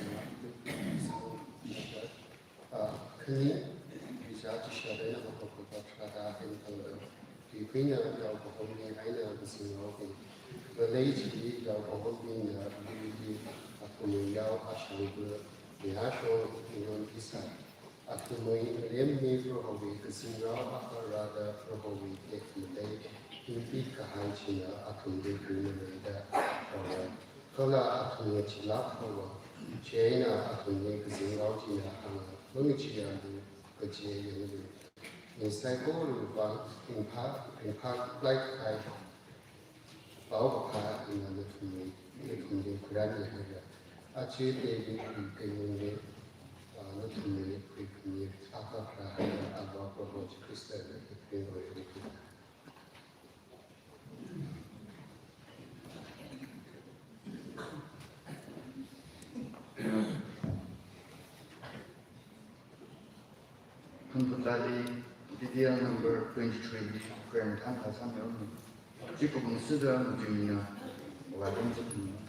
ah, khani, visa chisha dai na hokok hokok shada hen tangda. Tikhuina yao kahomli eina kazingraobing. Ngalei chili yao kahombingna luili athumwui yao ashangva, yashong nyon isai. Athumwui alemli Prohowui kazingrao akha rāda Prohowui tekhamatei, ringphit kahai china athumli khuimaleida, Amen. Kala athumna chilāk haowa, chieina athumli kazingrao china hānga, mangacheealu kaje yanglu. Mi saikorawui vang ringphā, ringphālāk kahai paokaphā ina nathumli, nathumli khuirāmi haira. Aja David wui keinungli, ah, nathumli khuikhami akha kharā haira, Avā Proho Jishu Khristana ithumli khuikhami. Hangphut lali D D L number twenty-three li khuirāmi thanphā sāmihaowa. Chi kupang sāda mutimina, wa dam chitna.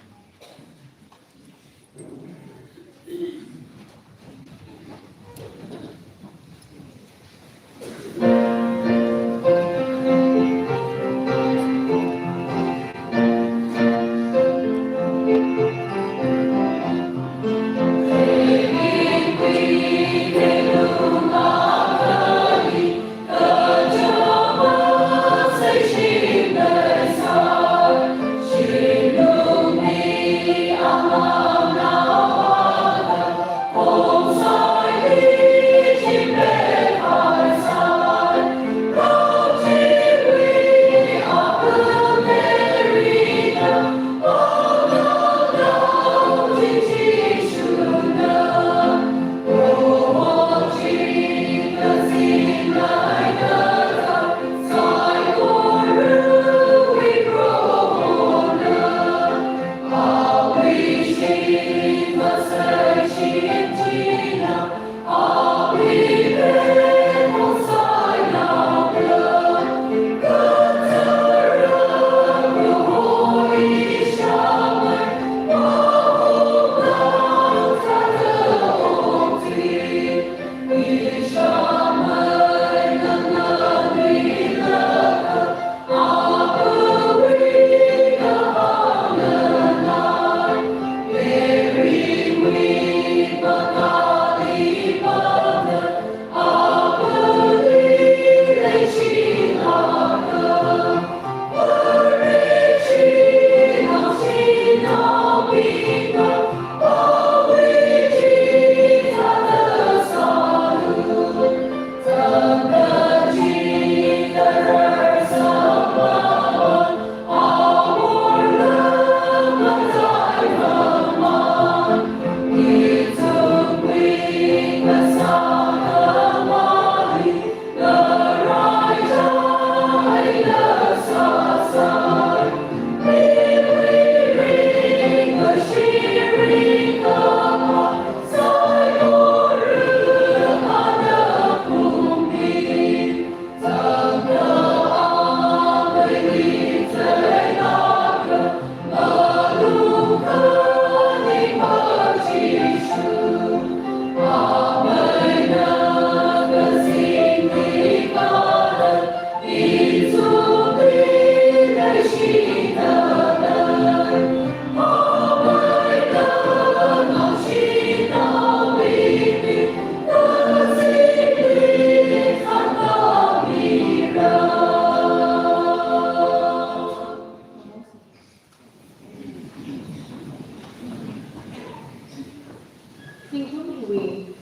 Zingkum hiwui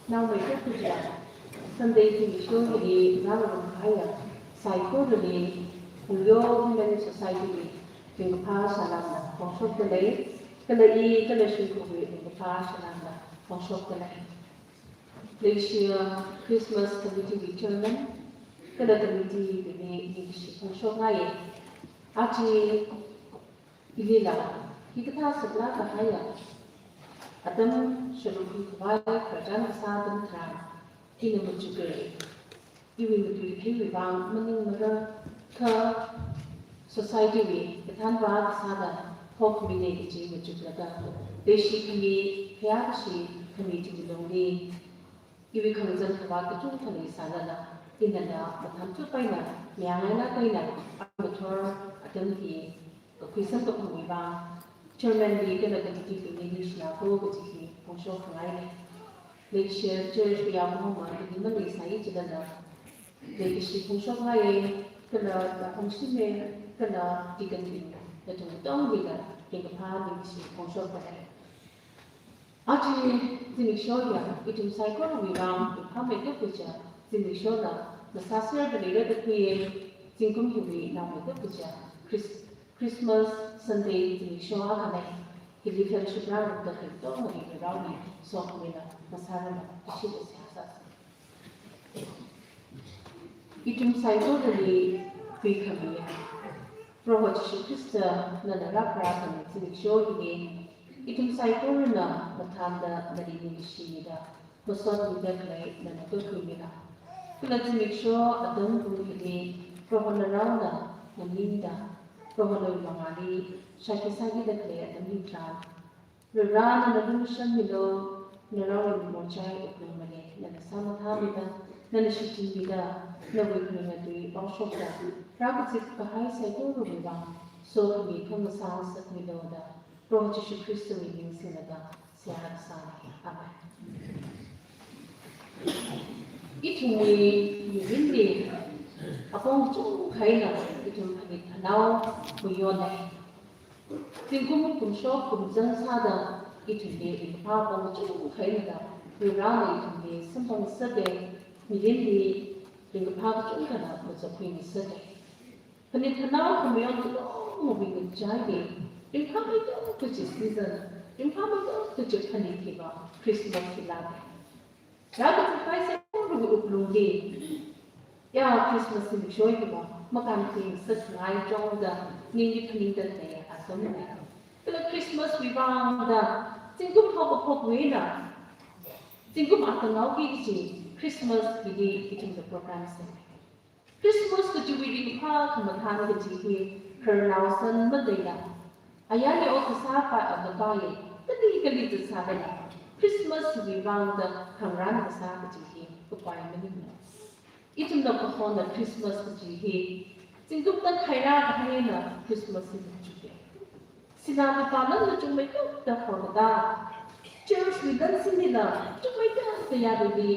naomei kakhuja, Sunday zimiksho hili rāngarumkahaiya saikorali Phungyo Women Society li ringkaphā salāmna phongshokdalei, kala i kala shimkhurwui ringkaphā salāmna phongshokdalei. Leishiya Christmas Committee wui Chairman, kala committee wui mi ningkashi phongshokngaiya. Aja ilila hikathā saklāk kahaiya atam shalung khuikhavai khararchan kasā atam tharan ina machuka. Iwui matuikhaiwui vang maningmara, kha society wui kathānva kasāda phokmine kaji machuklaga, leishikhami, khayākashi khami chiwui lungli iwui khangazan khavāt kachungkha leisālala, inala mathāmchup eina mayāngailāk eina amathor atam hi kakhui samkaphangwui vang Chairman li kala committee bingli ningshilāko kaji hi phongshok khangaina. Leishiya church wui yaohoma hili maleisai chilala, leikashi phongshokngaiya, kala yaohom shime, kala deacon bing, nathum katonglila ringkaphā ningshi phongshokdalei. Aja zimiksho hiya ithum saikorawui vang ringphāmeithui kaja zimikshona, masāserda leira da khuiya. Zingkum hiwui naomeithui kaja Chris-, Christmas Sunday zimiksho akhanei. Hili fellowship rārumda khangatongali Varewui sokhami eina masāranu, kashida seihā sāsa. Ithum saikorali huikhamiya Proho Jishu Khrista nana rāpharākhami zimiksho hili, ithum saikorana mathānda nali ningshimida, masotmida khalei nana tuikhuimira. Kala zimiksho atam pung hili Proho naraona nganingda, Prohowui mangāli shākhi sākida khalei atam hitharan, Varena nali lumashanmilu, naraowui mochai wuklung malei nana sāmathāmida, nana shichinmida, nawui khanuina tui paoshokda, rākazip kahai saikorawui vang sokhami khangasā ngasakmilu da, Proho Jishu Khristawui ming singlaga seihā sāi. Amen. Ithumwui mirinli apong kachungkha eina ithum phanit phanao mayonlei. Zingkum kumshok kumzang sāda ithumli ringkaphā apong kachungkha eina da Varena ithumli samphang ngasakdalei, mirinli ringkaphā kachungkhana mazakhui ngasakdalei. Phanit phanao khamayon katongawui ngachaili ringphāmeithui kaji season, ringphāmeithui kaji phanit hiva Christmas hi lāka. Rākazip kahai saikorawui wuklungli, ya, Christmas zimiksho hiva makānthui ngasakngai chongda ningli phaningda khalei atamna. Kala Christmas wui vangda zingkum haokaphok eina zingkum atangaoki kaji Christmas hili ithumna program sāi. Christmas kajiwui ringkaphā khamathān kaji hi khararnao san maleila, ayarli ot kasā pa a kapai, kali kali zatsālala, Christmas wui vangda khangarān kasā kaji hi kapai maningla. Ithumna kahona Christmas kaji hi zingkum tangkhai rākahai eina Christmas hi machuka. Sinā lupā lamla chungmeithuida horkada, church wui lam sinila chungmeithuida yarui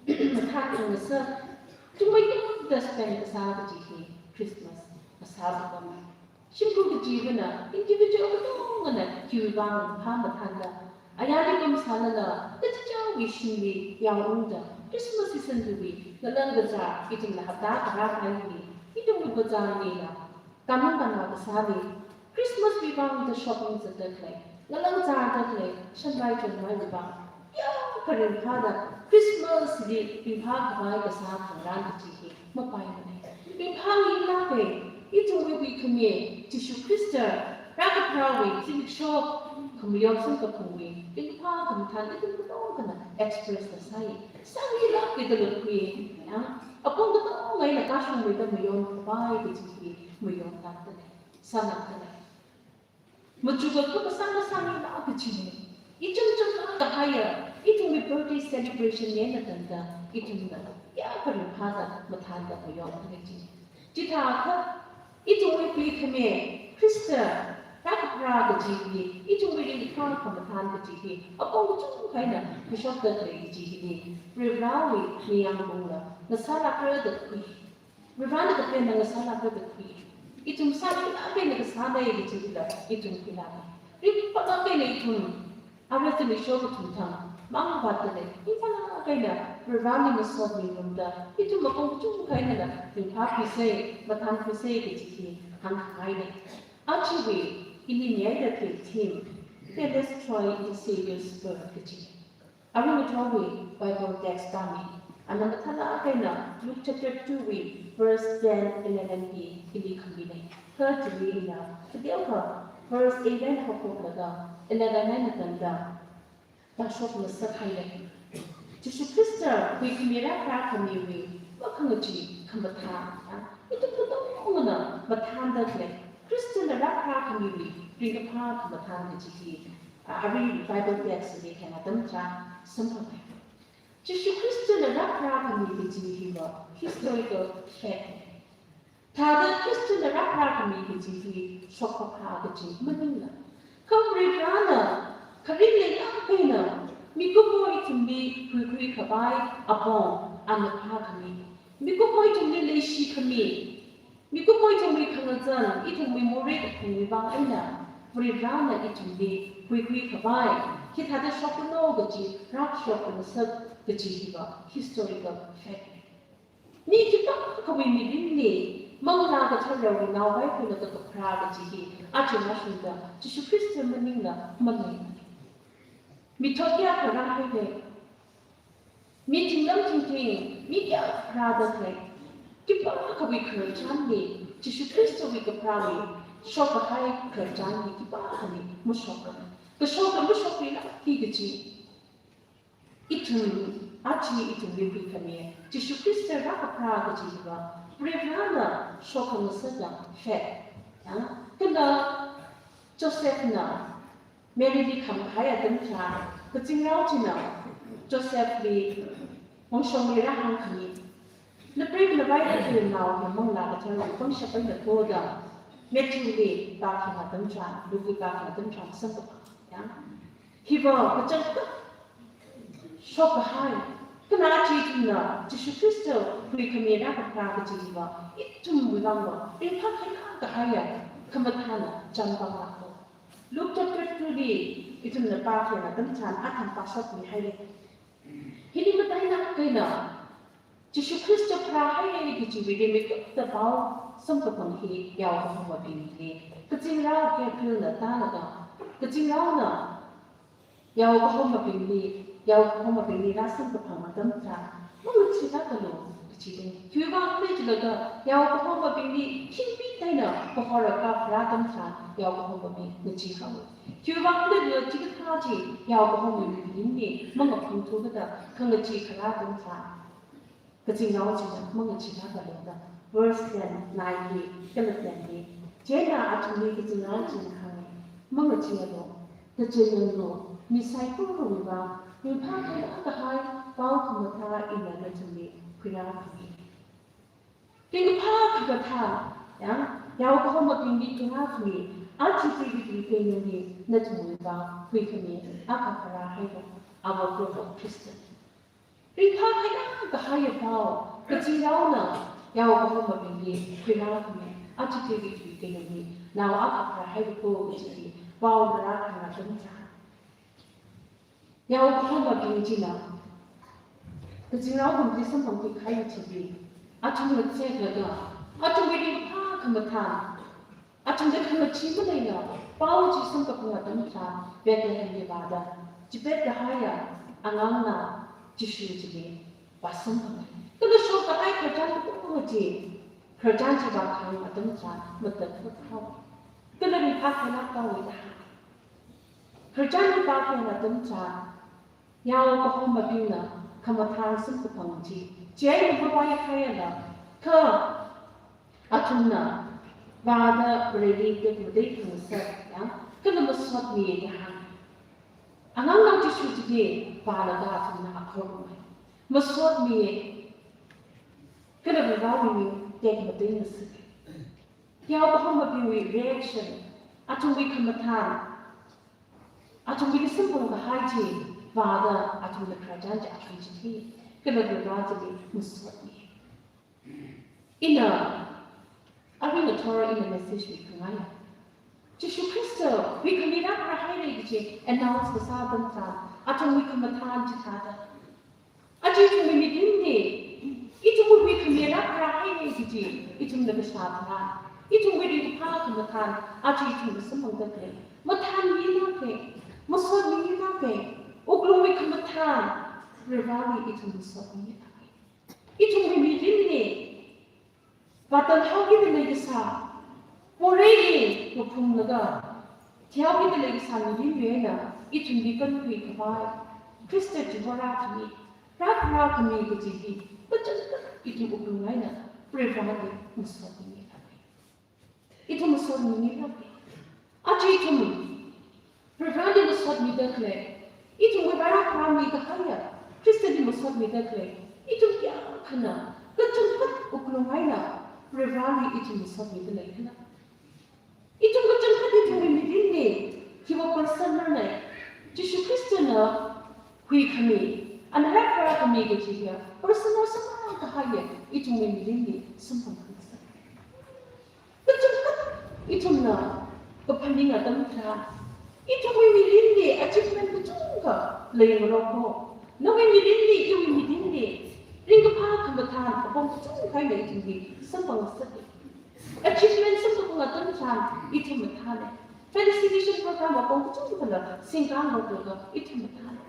mathān khangasak, chungmeithuida spend kasā kaji hi Christmas masāpamma. Shimkhur kachivana individual katongana hiwui vang phā mathānda, ayarli pamsālala kachichāwui shimli yaoungda, Christmas season hiwui ngalang kazā ithumna hapta kharā kharā hili, ithumwui bazar lila, kanung kanao kasāli, Christmas wui vangda shopping zatda khalei, ngalang zatda khalei, shanrai chonrai wui vang, ya, kha ringphāda Christmas li ringphākhavai kasā khangarān kaji hi mapaimanei. Ringphāngai lāka, ithumwui huikhami Jishu Khrista rākapharāwui zimiksho khamayon samkaphangwui ringphā khamathān ithum katongana express sāsai. Sāngai lāka da lukhui, ya, apong katonga eina kashungmeida mayonkhavai kaji hi mayon lākdalei, sālākdalei. Machukakha kasā masāngai lāka kajinei. Icham chamlāk kahaiya ithumwui birthday celebration eina tangda ithumna ya kha ringphāda mathānda mayonkhalei kajinei. Chithākha ithumwui huikhami Khrista rākapharā kaji hi, ithumwui ringkaphā khamathān kaji hi apong kachungkha eina khuishokda khalei kaji hili, Varivarāwui ningyāng pungla ngasālākra da khui. Varivarāna kapianna ngasālākra da khui. Ithum sākhangai eina kasānei kaji hila ithum khuilāka. Ringphālāk eina ithum arui zimiksho kathum thang mang vātdalei, ringphālāk eina Varivarāli masot mingarumda, ithum apong kachungkha einala ringphākhuisei, mathānkhuisei kaji hi hāngkhangainei. Ajawui ili nyaida khalei theme, Let us joy in the Savior's birth kaji. Arui ngathorwui Bible text pāmi. Ana mathālāk eina Luke chapter two wui verse ten, eleven hi ili khaminei. Kha chili ina kateokha verse eight eina haophoklaga eleven eina tangda tāshok ngasakhailei. Jishu Khrista huikhami rāpharākhamiwui makhangachee khamathā, ya, ithum katongana mathānda khalei, Khristana rāpharākhamiwui ringkaphā khamathān kaji hi, a, arui Bible text li khayang atam tharan samphangpai. Jishu Khristana rāpharākhami kaji hiva historical fact nei. Thāda Khristana rāpharākhami kaji hi shokkaphā kaji maningla, kha Varivarāna kharing leilāk eina mikumo ithumli huikhuikhavai apong ana phākhami, mikumo ithumli leishikhami, mikumo ithumwui khangazan, ithumwui morei kaphungwui vang eina Varivarana ithumli huikhui khavai, hithāda shoklu kaji, rāshok ngasaka kaji hiva historical fact. Mi khipākhawui mirinli, Manglā Katharawui naovāikhuina kapharā kaji hi, aja mashungda, Jishu Khrista maningla malei. Mithot kayākha rāhailei. Mi thinglam thingthing, mi kayākha rāda khalei. Khipākhawui khararchanli, Jishu Khristawui kapharāli, shokkahai khararchanli, khipākhali, mashokra. Kashokla mashokrilākki kaji. Ithum, aja ithumli huikhami, Jishu Khrista rākapharā kaji hiva, Varivarana shokngasaka fact. Ya, kala Josephna Maryli khāmkahai atam tharan, kazingrao china Josephli, wangshongli rāhāngkhami. Napreiva navaiva kharinao hi Manglā Katharawui pangshap eina khuida, Matthewli pākhayang atam tharan, Luke pākhayang atam tharan samkaphang. Ya. Hiva kachangkhat shokkahai. Kala aja ithumna Jishu Khrista huikhami rākapharā kaji hiva, ithumwui vangva ringphākhangai kahaiya khamathāna chānpanglāka. Luke chapter two li ithumna pākhayang atam tharan athang pāshokmihailei. Hili matailāk eina Jishu Khrista pharāhailei kajiwui rimeikapta pao samkaphang hi yao kahomabingli, kazingrao Gabrielna tālaga, kazingraona yao kahomabingli, yao kahomabingli rāsamkaphang atam tharan, mangacheelākalu kajinei. Khiwuivang khala jilaga, yao kahomabingli khipākhana kahor akha pharā atam tharan, yao kahomabing ngacheehaowa. Khiwuivang khala jilaga, chikathā chi yao kahomabingli mangaphangthu kajida, khangachee kharā atam tharan, kazingrao china mangacheelākalu da. Verse ten, nine li, kala ten li. Chieina athumli kazingrao china hānga, mangacheealu, kachinanglu, mi saikorawui vang ringphākhangai kahai pao khamathā ina nathumli khuirākhami. Ringphā khamathā, ya, yao kahomabingli khuirākhami, aja Davidwui keinungli nathumwui vang huikhami, akha pharāhaiva, our prophet Christ. Ringphākhangai kahaiya pao, kazingraona yao kahomabingli khuirākhami, aja Davidwui keinungli nao akha pharāhaiva ko kaji hi, pao rākhangachon cha. Yao kahomabing china, kazingrao kumli samphangkhui kahai chili, athum ngatseklaga, athumwui ringphā khamathā, athumda khangachee maleila, pao chi samkaphang atam tharan, Bethlehemli vāda, chipet kahaiya angangnao Jishu chili vāsamphanga. Kala shokkahai khararchan katonga chi, khararchan chi vākhayang atam tharan, matatkhathao. Kala ringphākhangai pao da. Khararchan chi vākhayang atam tharan, yao kahomabingna khamathā samkaphang chi, chieina mavākahaiala, kha athumna vāda Vareli tekmatei khangasak, ya, kala masotmiya da hānga. Angangnao Jishu chili vālaga athumna akhor ngai. Masotmiya, kala Varewui tekmatei ngasaka. Yao kahomabingwui reaction, athumwui khamathā, athumwui samphang kahai chi vāda athumna khararchan chi athum chili, kala Vare chili masotmi. Ina, arui ngathor ina message mikhangai. Jishu Khrista huikhami rākapharāhaira kaji announce kasā atam tharan, athumwui khamathā chithāda. Aja ithumwui mirinli, ithumwui huikhami rākapharāhaira kaji, ithumna kashā tharan, ithumwui ringkaphā khamathā, aja ithumna samphangda khalei, mathānmilāka, masotmilāka, wuklungwui khamathā, Vareli ithum masotmilāka. Ithumwui mirinli, vātān haokida leikasā, poreili maphunglaga, thihaokida leikasā mirinwui eina, ithumli kankhui khavai, Khrista chiwui rākhami, rākapharākhami kaji hi, kachangkhat ithum wuklung eina, Vareli masotmilāka. Ithum masotmilāka. Aja ithum, Vareli masotmida khalei, ithumwui vāra kharāmi kahaiya, Khristali masotmida khalei, ithum kayākhana, kachangkhat wuklung eina, Vareli ithum masotmida leikhala. Ithum kachangkhat ithumwui mirinli, hiva personal na, Jishu Khristana huikhami, ana rākapharākhami kaji hiya, personal samphang kahaiya, ithumwui mirinli samphang khangasak. Kachangkhat ithumna kaphaning atam tharan, ithumwui mirinli achievement kachungkha leingarokho. Nawui mirinli, iwui mirinli ringkaphā khamathān apong kachungkha eina ithumli samphangngasaka. Achievement samkaphang atam tharan ithum mathāna. Felicitation program apong kachungkhala singkang rokta ithum mathāna.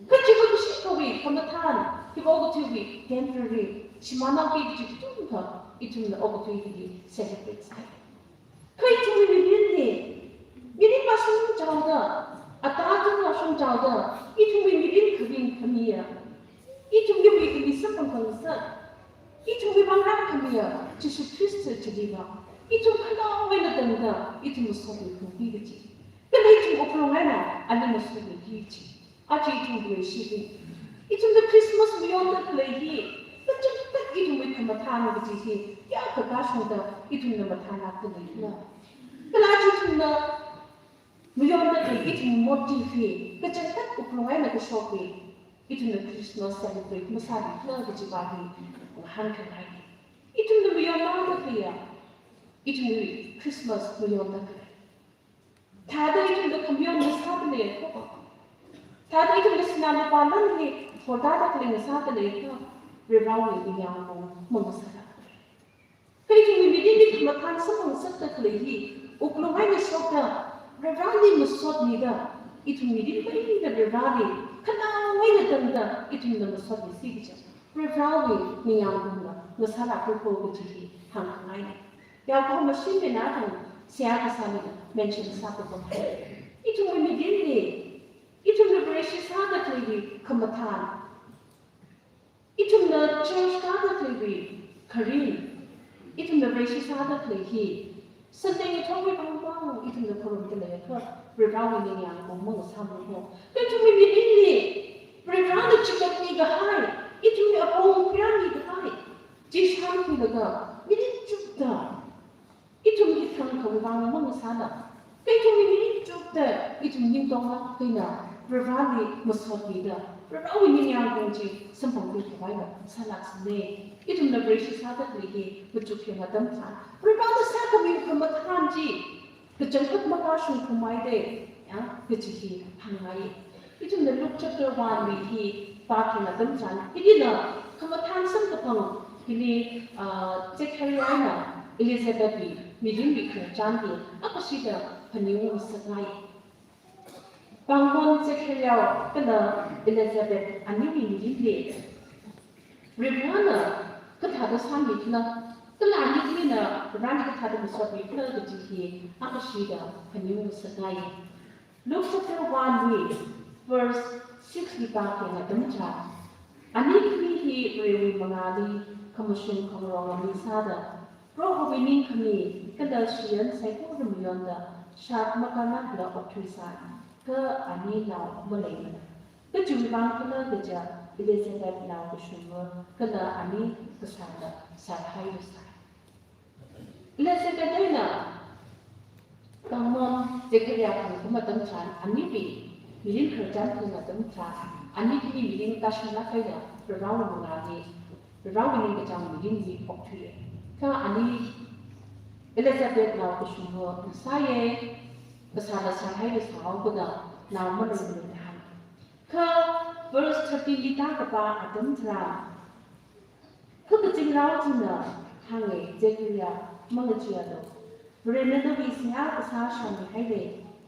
Kha chiva kashikhawui khamathān, hiva okathuiwui temporary, shimānhaoki kaji kachungkha ithumna okathui hili celebrate sāi. Kha ithumwui mirinli, mirin vāshungchaoda, ata tungvāshungchaoda, ithumwui mirin kharing khamiya, ithumwui mirin samphang khangasak, ithumwui vang ram khamiya Jishu Khrista chiliva ithum khanaowa eina tangda ithum masotmiphungki kaji. Kala ithum wuklung eina ali masotmiki kaji. Aja ithum leishili, ithumna Christmas mayonda khalei hi, kachangkhat ithumwui khamathān kaji hi, kayākha kashungda ithumna mathānlāk khalei na. Kala aja ithumna mayonda khalei ithum motive hi, kachangkhat wuklung eina kashok hi, ithumna Christmas celebrate masāli khala kajiva hi ngahānkhangai. Ithumna mayonda khaleiya, ithumwui Christmas mayonda khalei. Thāda ithumna khamayon ngasāda leikho. Thāda ithumna sinā lupā lan hi thorda da khalei ngasāda leikho. Varivarawui ningyāng kaung mangasāla. Kha ithumwui mirinli khamathān samphangsakda khalei hi, wuklung eina shokda, Varivarali masotmida, ithum mirin paida Varivarali khanaowa eina tangda ithumna masotmisi kaja, Varivarawui ningyāng kaungna ngasālākra kho kaji hi hāngkhangaina. Yaokahoma shimli nathang seihā kasāli mention sākapam. Ithumwui mirinli, ithumna Vareshi sāda khaleiwui khamathān, ithumna church kāda khaleiwui kharing, ithumna Vareshi sāda khalei hi, Sunday ngathorwui vangva ithumna khorumda leiakha, Varivarawui ningyāng kaung mangasāmara kho. Kha ithumwui mirinli, Varivarana chikatmi kahai, ithumwui apong khuirāmi kahai chi shānkhuilaga, mirin chukda ithum hi thangkhawui vang mangasāla, kha ithumwui mirin chukda ithum ningtonglāk eina Varivarali masotmida, Varivarawui ningyāng kaung chi samphangkhui khavai masālāksei. Ithumna Vareshi sāda khalei hi machuk hi atam tharan, Varivarana sākhami khamathān chi kachangkhat makashung khuimaida, ya, kaji hi hāngngai. Ithumna Luke chapter one wui hi pākhayang atam tharan, hili la khamathān samkaphang hili, ah, Zechariah eina Elizabeth wui mirinwui khararchan hi akashida phaningungngasakngai. Pāngmon Zechariah kala Elizabeth aniwui mirinli Varivarana kathāda sāmi khala, kala ani khanina Varivarali kathāda masotmi khala kaji hi akashida phaningungngasakngai. Luke chapter one wui verse six li pākhayang atam tharan, ani khami hi Varewui mangāli khamashung khangarong ami sāda, Prohowui ningkhami kala shiyan saikora mayonda, shat makānakla okthuisai, kha ani nao maleimana. Kha chiwui vang khala kaja, Elizabeth nao kashunga, kala ani kasāla sārhairasai. Elizabeth eina pāngmon Zechariah khangkhuimatam tharan, aniwui mirin khararchan khuimatam tharan, ani khami mirin kashanglāk eina Varivarawui mangāli, Varivarawui ningkachāng mirinli okthuiya. Kha ani Elizabeth nao kashunga sāya, kasāla sārhairasai, kha nao maleimana da hānga. Kha verse thirteen li tākapā atam tharan, kha kazingrao china hānga, Zechariah, mangacheealu. Varena nawui seihā kasā shāmihaira,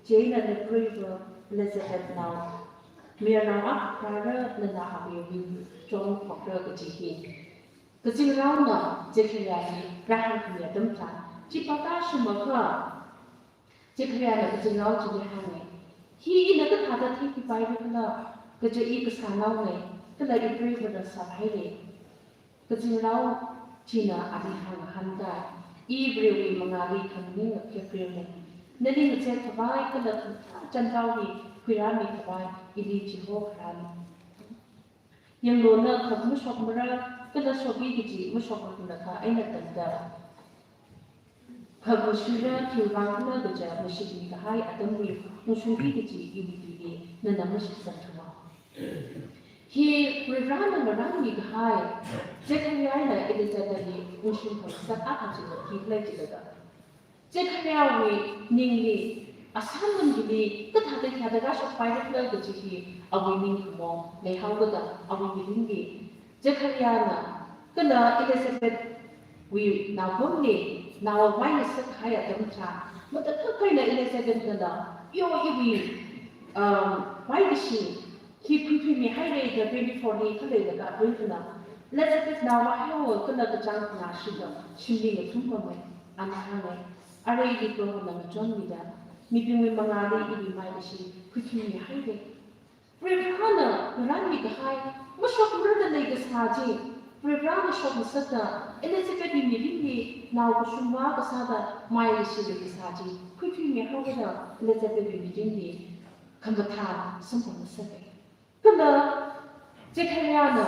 chieina napreiva Elizabeth nao mayarnao akha khuirāra, nana awui ming John phokra kaji hi. Kazingraona Zechariahli rāhāngkhami atam tharan, chi pākashung makha, Zechariahna kazingrao chili hānga, hi ina kathāda theikhuipaira khala, kaja i kasānaona, kala ipreivana sārhaira. Kazingrao china ali hāngngahānkai, i Varewui mangāli khamaning ngaphek rirna. Nali ngazek khavai kala khamataiya chanraoli khuirāmi khavai ili chihokharāna. Yanglu, na khak mashokmara, kala shokki kaji mashokmara kha eina tangda, khak mashuira, khiwui vang khala kaja mashitmi kahai atamli ungshungki kaji iwui tuili nana mashitsangthura. Hi Varivarana ngarānmi kahai, Zechariah eina Elizabethli ungshung khangasak akha chi khikhala jilaga, Zechariahwui ningli, asānlam hili kathāda hithāda rāshokpaira khala kaji hi awui ning khamong leihaokida awui mirinli Zechariahna kala Elizabethwui naopamli nao mai ngasakahai atam tharan, matakhak eina Elizabethna, yo, iwui, um, vaikashi hi khuithuimihaira da twenty-four li khaleilaga apreiva̱na, Elizabeth nao vāhaihaowa kala kachāng khanā shida shimli ngathum pamei, ana hānga. Arui ili Prohona ngachonmida, mibingwui mangāli iwui vaikashi khuithuimihaira. Varivarāna ngaranmikahai, mashokmarada leikasā chi, Varivarāna shokngasakta, Elizabethwui mirinli nao kashungvā kasāda mai leishida leikasā chi khuithuimihaokida Elizabethwui mirinli khamathā samphangngasaka. Kala Zechariahna,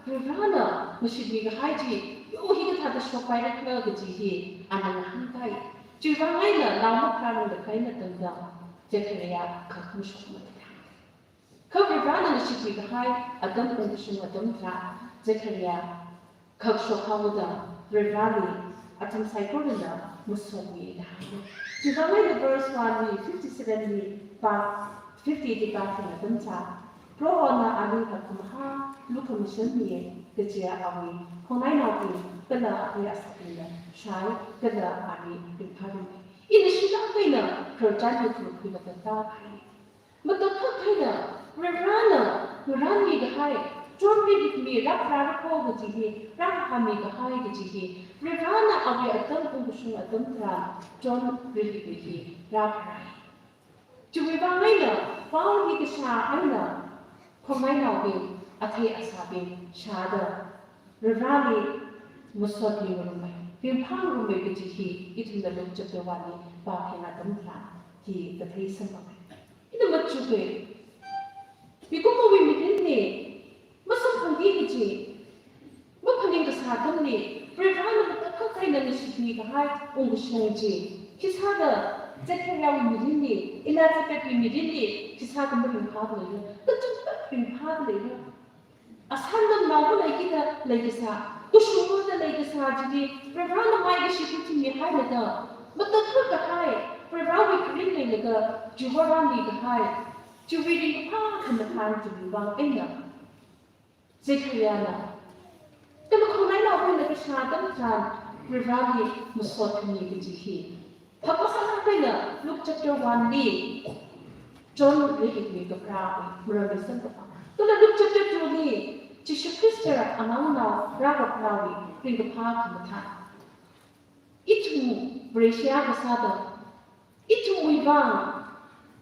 Varivarāna ngashitmikahai chi, yo, hi kathāda shokpaira khala kaji hi ana ngahānkai. Chiwuivang eina nao mapharāranglakha eina tangda Zechariah khak mashokmana. Kha Varivarāna ngashitmikahai atam ungkashung atam tharan Zechariah khak shokhaoda Varivarāli atam saikorana masotmida. Chiwuivang eina verse one li, fifty-seven li pā, fifty li pākahai atam tharan, Prohona ali khak khamaha lukhamashanmiya kajiya awui khongnainaobing kala akhei asābingna shāi, kala ali ringphārummi. Ina shilāk eina khararchan hi thukhuilaga tākahai. Matakhak eina Varivarāna ngaranmikahai, John rilitmi rāpharāra ko kaji hi, rāhāngmikahai kaji hi, Varivarāna awui atam ungkashung atam tharan John rilitmi hi rāpharāi. Chiwuivang eina pao hi kashā eina khongnainaobing, akhei asābing shāda Varivarāli masotmingarummi, ringphāngarummi kaji hi ithumna Luke chapter one li pākahai atam tharan hi kathei samphanga. Ina machuka. Mikumowui mirinli masamphangki kaji, maphaning kasā atamli, Varivarāna matakhak eina ngashitmikahai ungkashung chi, khisāda Zechariahwui mirinli, Elizabethwui mirinli khisāda maringphāda leira, kachungkha ringphāda leira. Asānlam nao maleikida leikasā, kashungvāda leikasā chili, Varivarāna vaikashi khuithuimihailaga, matakhak kahai, Varivarāwui kharing leilaga chiwui vang rāmikahai, chiwui ringkaphā khamathān chiwuivang eina Zechariahna kala khongnainaobingna kashā atam tharan Varivarāli masotkhami kaji hi hakmahā eina Luke chapter one li John rilitmi kapharāwui maramli samkaphā, kala Luke chapter two li Jishu Khrista anaonao rākapharāwui ringkaphā khamathān. Ithum Vareshi kasāda, ithumwui vang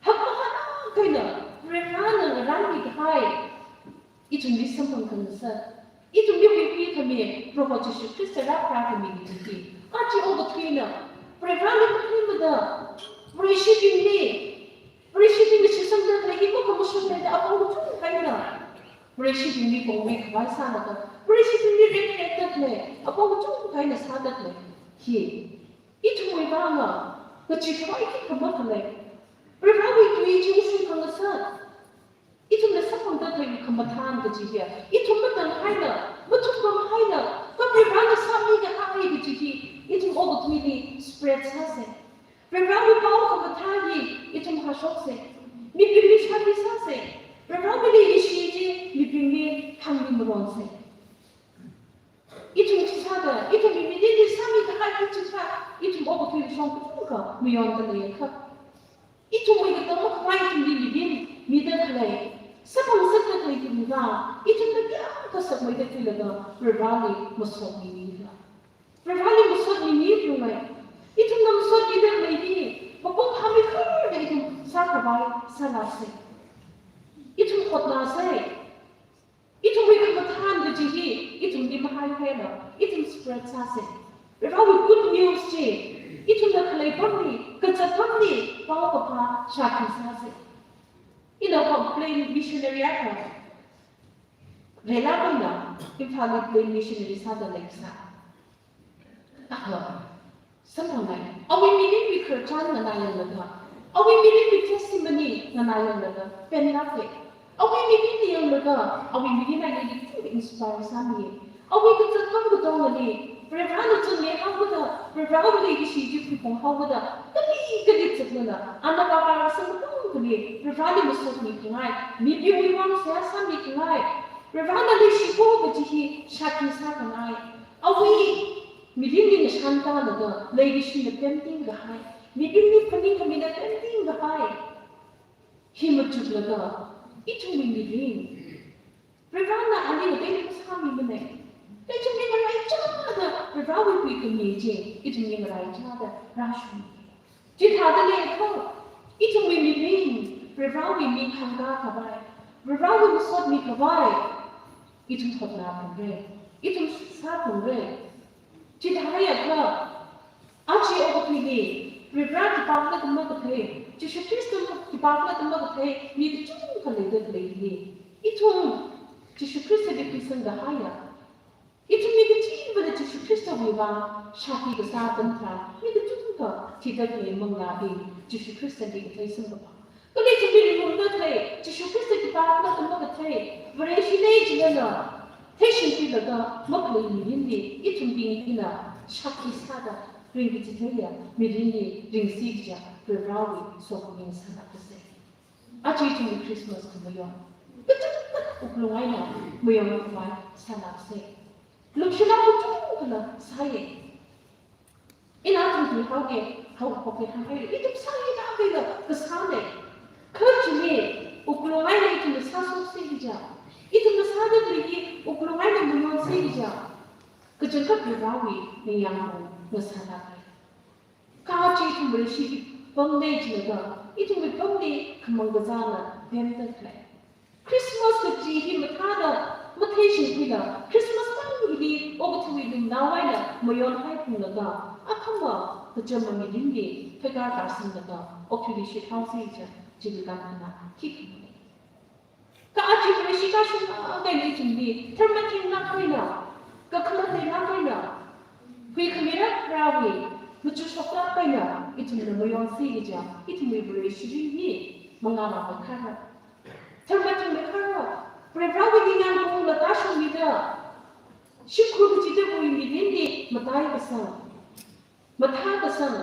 hakmahā eina Varivarāna ngaranmikahai ithumli samphang khangasak, ithumli huikhui khami Proho Jishu Khrista rāpharākhami kaji hi, aja okathuina Varivarāli makhuimada, Vareshibingli, Vareshibingli shitsangda khalei hi makhamashung leida apong kachungkha eina Vareshibingli pongmikhavai sālaga, Vareshibingli ringphāda khalei apong kachungkha eina sāda khalei hi ithumwui vang ngachee khavai khikha makhalei. Varivarāwui tui chi ungshung khangasak, ithumna samphangda khalei khamathān kaji hi, ithum matang haina, mathukpam haina, kha Varivarāna sāmikahai kaji hi ithum okathuili spread sāsa. Varivarāwui pao khamathā hi ithum hāshoksa. Mibingli shākhui sāsa. Varivarāwui leikashi chi mibingli hāngmimaronsa. Ithum khisāda, ithumwui mirinli sāmikahai hi chithā, ithum okathuili shong kachungkha mayonda leiakha, ithumwui katang makhavai ithumli mirin mida khalei, samphang ngasakda khalei ithumna, ithumna kayākha sakmeida khuilaga Varivarāli masotmimida, Varivarāli masotmimi khalei, ithumna masotmida khalei hi mapung phāmikharda ithum sākhavai sālāksa. Ithum hotnāsa. Ithumwui khamathān kaji hi ithumli mahaihaila, ithum spread sāsa. Varivarāwui good news chi ithumna khalei apamli, kazat apamli paokaphā shākhui sāsa. Ina hom plain missionary akha, Varelākhana Imphalli plain missionary sāda leisā. Aha, samphangai. Awui mirinwui khararchan nganāyanglaga, awui mirinwui testimony nganāyanglaga penlāka. Awui mirinli yanglaga, awui mirin eina ili kachungkha inspire sāmiya. Awui kazat akha katongali Varivarana chungmei haokada, Varivarawui leikashi chi khuiphung haokada, kali kali zatnala, ana pāpā kasang katongkhali Varivarali masotmi khangai, mibingwui vang seihā sāmi khangai, Varivarana leishiko kaji hi shākhi sākhangai, awui mirinli ngashan tālaga leikashina pemting kahai, mibingli phaningkhamina pemting kahai. Hi machuklaga, ithumwui mirin, Varivarana ali ngateili masāmimana. Kha ithumli ngaraichāda Varivarawui pui khami chi ithumli ngaraichāda rāshung. Chithāda leiakha, ithumwui mirin Varivarawui ming hāngkā khavai, Varivarawui masotmi khavai, ithum hotnāphungra, ithum sāphungra. Chithāhaiakha, aja okathuili, Varivara khipākhala da makathei, Jishu Khrista khipākhala da makathei mi kachungkha leida khaleili, ithum Jishu Khristali khuisangkahaiya, ithum mi kachivana Jishu Khristawui vang shākhi kasā atam tharan, mi kachungkha thida khalei manglābing Jishu Khristali kathei samkaphang. Kala ithumli ringungda khalei, Jishu Khrista khipākhala da makathei, Vareshi lei jilala, theishingkhuilaga makhalei mirinli ithumbing hina shākhi sāda ringkachitheiya mirinli ringsi kaja Varivarawui sokhami sālāksa. Aja ithumwui Christmas khamayon, kachangkhat wuklung eina mayonmi khavai sālāksa. Lukshilāk kachungkhala sāya. Ina athum tui haoke, haophokki hānghaira, ithum sāngailāk eina kasāna. Kha chili, wuklung eina ithumna sāshoksa kaja, ithumna sāda khalei hi wuklung eina mayonsa kaja, kachangkhat Varivarawui ningyāng ngasālāka. Kha aja ithum Vareshi pamna jilaga, ithumwui pamli khamang kazāna pemda khalei. Christmas kaji hi mathāda matheishingkhuila, Christmas pam hili okathuiwui lungnao eina mayonhaiphunglaga, akhama kachama mirinli pheikar kasanglaga, okathuili shithaosa kaja, chili kankhana khikhamana. Kha aja Vareshi kashunglāk eina ithumli, tharmatheinglāk eina, kakhamatneilāk eina, huikhamirak Varivarawui machukshoklāk eina ithumna mayonsa kaja, ithumwui Vareshi ring hi mangā vāmeikhara, tharmathengmeikhara, Varivarawui ningyāng kaungla tāshungmida, shimkhur kachida khuiwui mirinli mataikasang, mathākasang,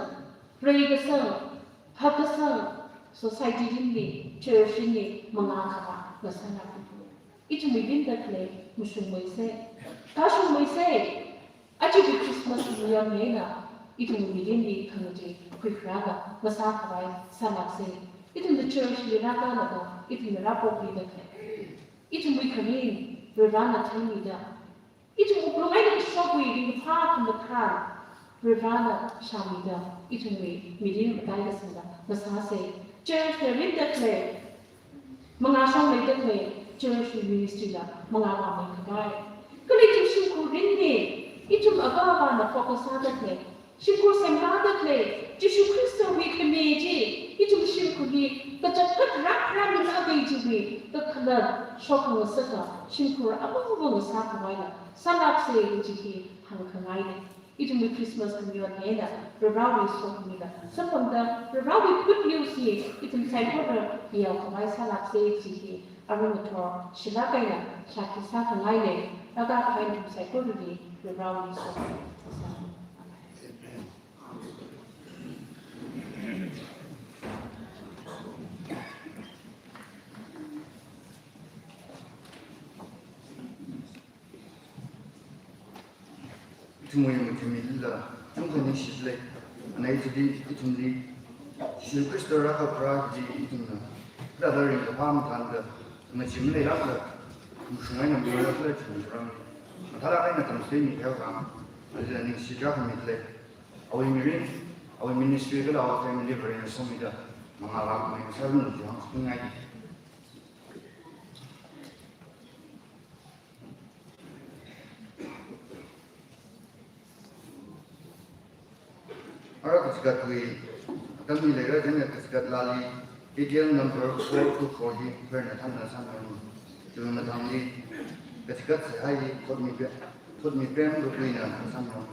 reikasang, hakkasang, society ringli, church ringli mangā khavā ngasālāka. Ithumwui rinda khalei mashungmeisa, kashungmeisa. Ajawui Christmas mayonmi eina ithumwui mirinli khangachei khuikharāla ngasā khavai sālāksa. Ithumna church li rākalaga, ithumna rāpokluida khalei, ithumwui kharing Varivarana theimida, ithum wuklung eina kashokwui ringkaphā khamathā Varivarana shāmida, ithumwui mirin mataikasangla ngasāsa. Church na rinda khalei, mangā shongmeida khalei, church ministry la mangā vāmei khavai. Kala ithum shimkhur ringli, ithum avā avāna focus sāda khalei, shimkhur semkāda khalei, Jishu Khristawui khami chi ithum shimkhurli kachangkhat rākharā nunga kei chiwui kakhalat shokngasaka, shimkhur avāva ngasā khavaila sālāksa kaji hi hāngkhangaina. Ithumwui Christmas khamayon eina Varivarawui sokhamila samphangda, Varivarawui good news hi ithum saikora yao khavai sālāksa kaji hi arui ngathor shilāk eina shākhi sākhangaina. Rākakahai ithum saikorali Varivarawui sokhami sāsa. Ithumwui mathemilila, ithum khaningshilei. Ana ithumli, ithumli, Jishu Khrista rākapharā kaji ithumna, rāda ringkaphā mathāda, ngachim leilākla, mashung eina miyur leilākla ithum ram. Mathālāk eina tamchitheimi khaivang, alila ningshi khamilei. Awui mirin, awui ministry kala awui family Varena somida, mangā vāmei ngasāranu jihang sāngai. Ara kachigatwui atam hi leira, chieina kachigat laali, A T L number four two four hi Varena thanna sāngai. Chiwui mathangli, kachigat seihā hi thotmi pe-, thotmi pemkakuina sāngai.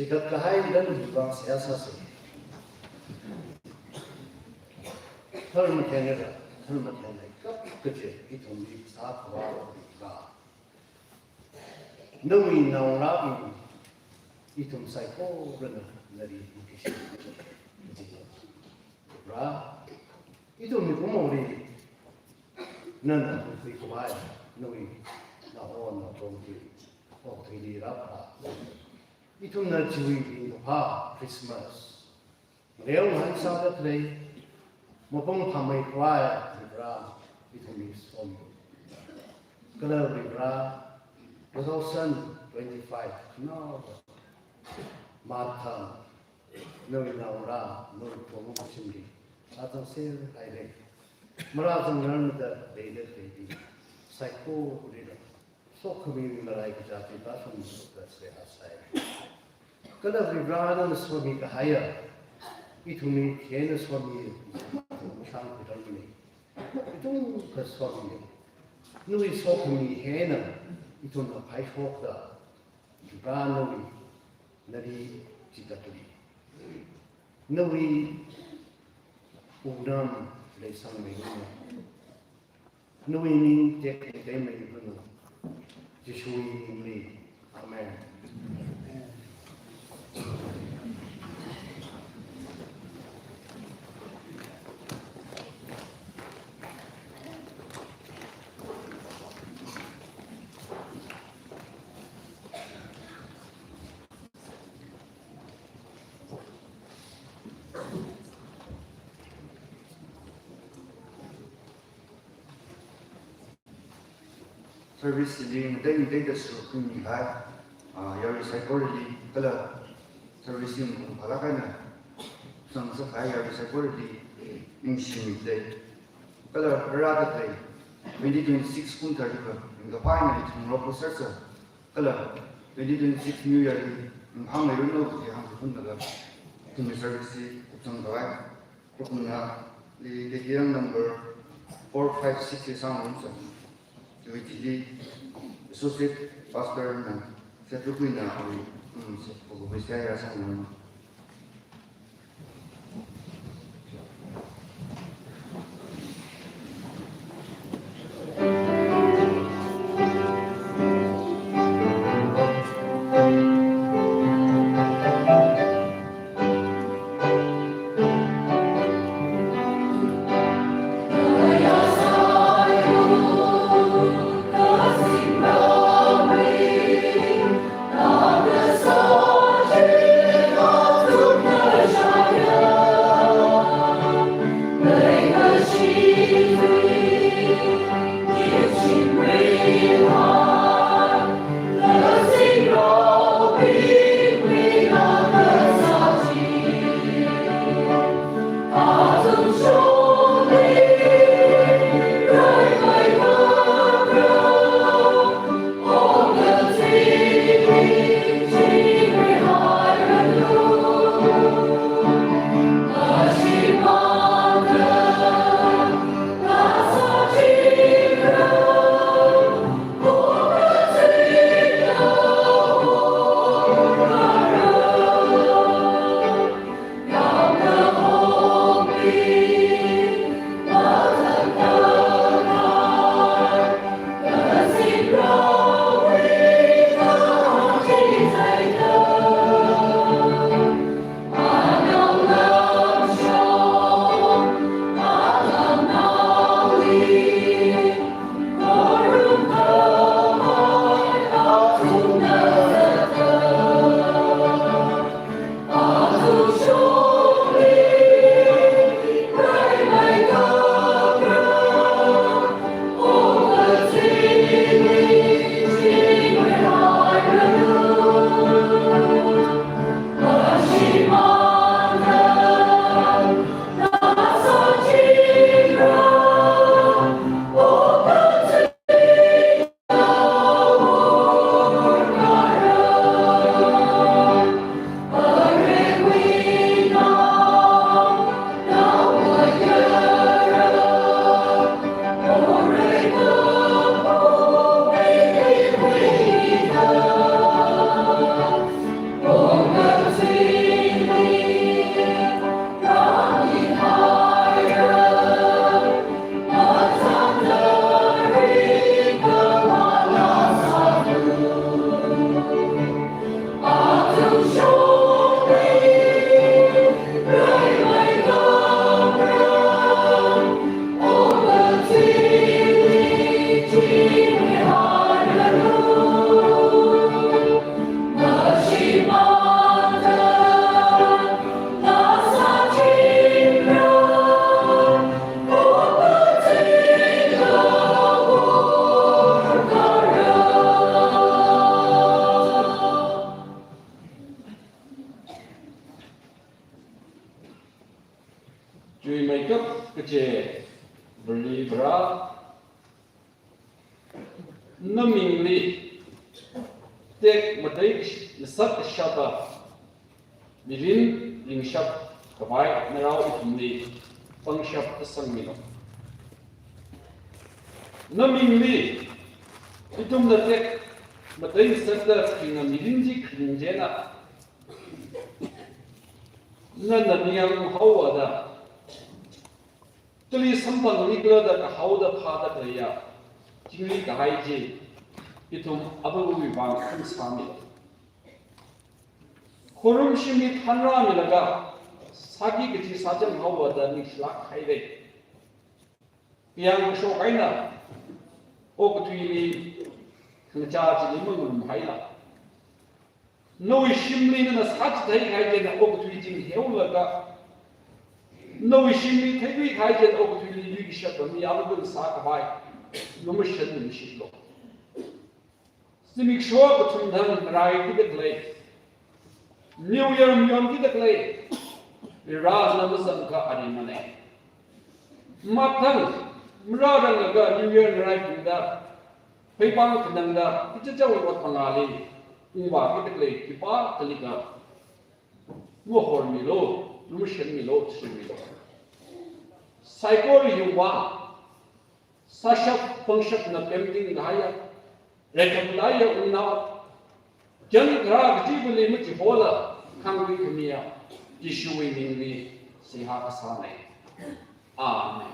Chikat kahai lam hi vang seihā sāsa. Tharmatheng ra, tharmatheng leikap kaje ithumli sākhavā ra. Nawui naongarābing, ithum saikorana nali ningkashi ra. Ithumwui pumoli nana khuikhavai, nawui nao naotong hi okathuili rāpha. Ithumna chiwui ringkaphā Christmas ngareongahan sāda khalei, mapung phāmeikhavai Varivara, ithumli somi. Kala Varivara, two thousand twenty-five, no. Martha, nawui naongarā, nawui phomu kachimli rāzangser haira. Marāzangrarmada leida khalei saikora kurila, sokhami marai kachāti bāshungda seihā sai. Kala Varivarāna somi kahaiya, ithumli khina somi shang kudang ni. Ithum kasomi. Nawui sokhami hina ithumna phaishokda, Varivarā nawui nali chitatli. Nawui ungnam leisangmeiranu. Nawui ming tekmateimeiranu. Jishuwui mingli. Amen. Service li ngatei ngateida sukmi hai, ah, yarui saikorali kala service li mapung phālāk eina sangsa kahai yarui saikorali ningshimida lei. Kala rāda khalei twenty twenty-six kum tharda kha, ringkaphā eina ithum ngaroklu sersa. Kala twenty twenty-six New Year li ringphāmeiranu kaji hāngkhuilaga, ithumwui service hi kupsang khavai. Rukunali, K K R number four five six li sāngarumsa. Chiwui thili Associate Pastor na, Setrukuina awui, um, se, pagubui se ya sāngarumsa. Tui maikap kaje Vareli Vara, namingli tek matei ngasakshapa mirin ringshap khavai narao ithumli pangshap kasangmilu. Namingli ithumna tek matei ngasakta kharinga mirin chi kharing china, nana ningyāng haowa da, kali samphang nikla da kahaoda phāda khaleiya chingri kahai chi ithum Avāva̱wui vang khamsāmi. Khorumshimli thanrāmilaga sāki kaji sāchang haowa da ningshilāk haire. Kayāng kashok eina okathuili khangachā chili mangarum haila, nawui shimli nana sāchithei kahai china okathui ching heolaga, nawui shimli theikhui kahai china okathuili yuikashap mi amadun sākhavai lumashan mishitlu. Zimiksho kathum thang ngaraikida khalei, New Year mayonkida khalei, Varena mazangkha arimane. Mathang marāranglaga New Year ngaraitungda, pheipāng khanangda, ichichāwui ot mangāli ungvākida khalei khipākhalikha mahormilu, lumashanmilu, shunmilu. Saikora yungva, sāshap pangshapna pemting kahaiya, reikhamtaiya ungnao, chān kharā kachivali machihola khangkhui khamiya Jishuwui mingli seihā kasāne. Amen.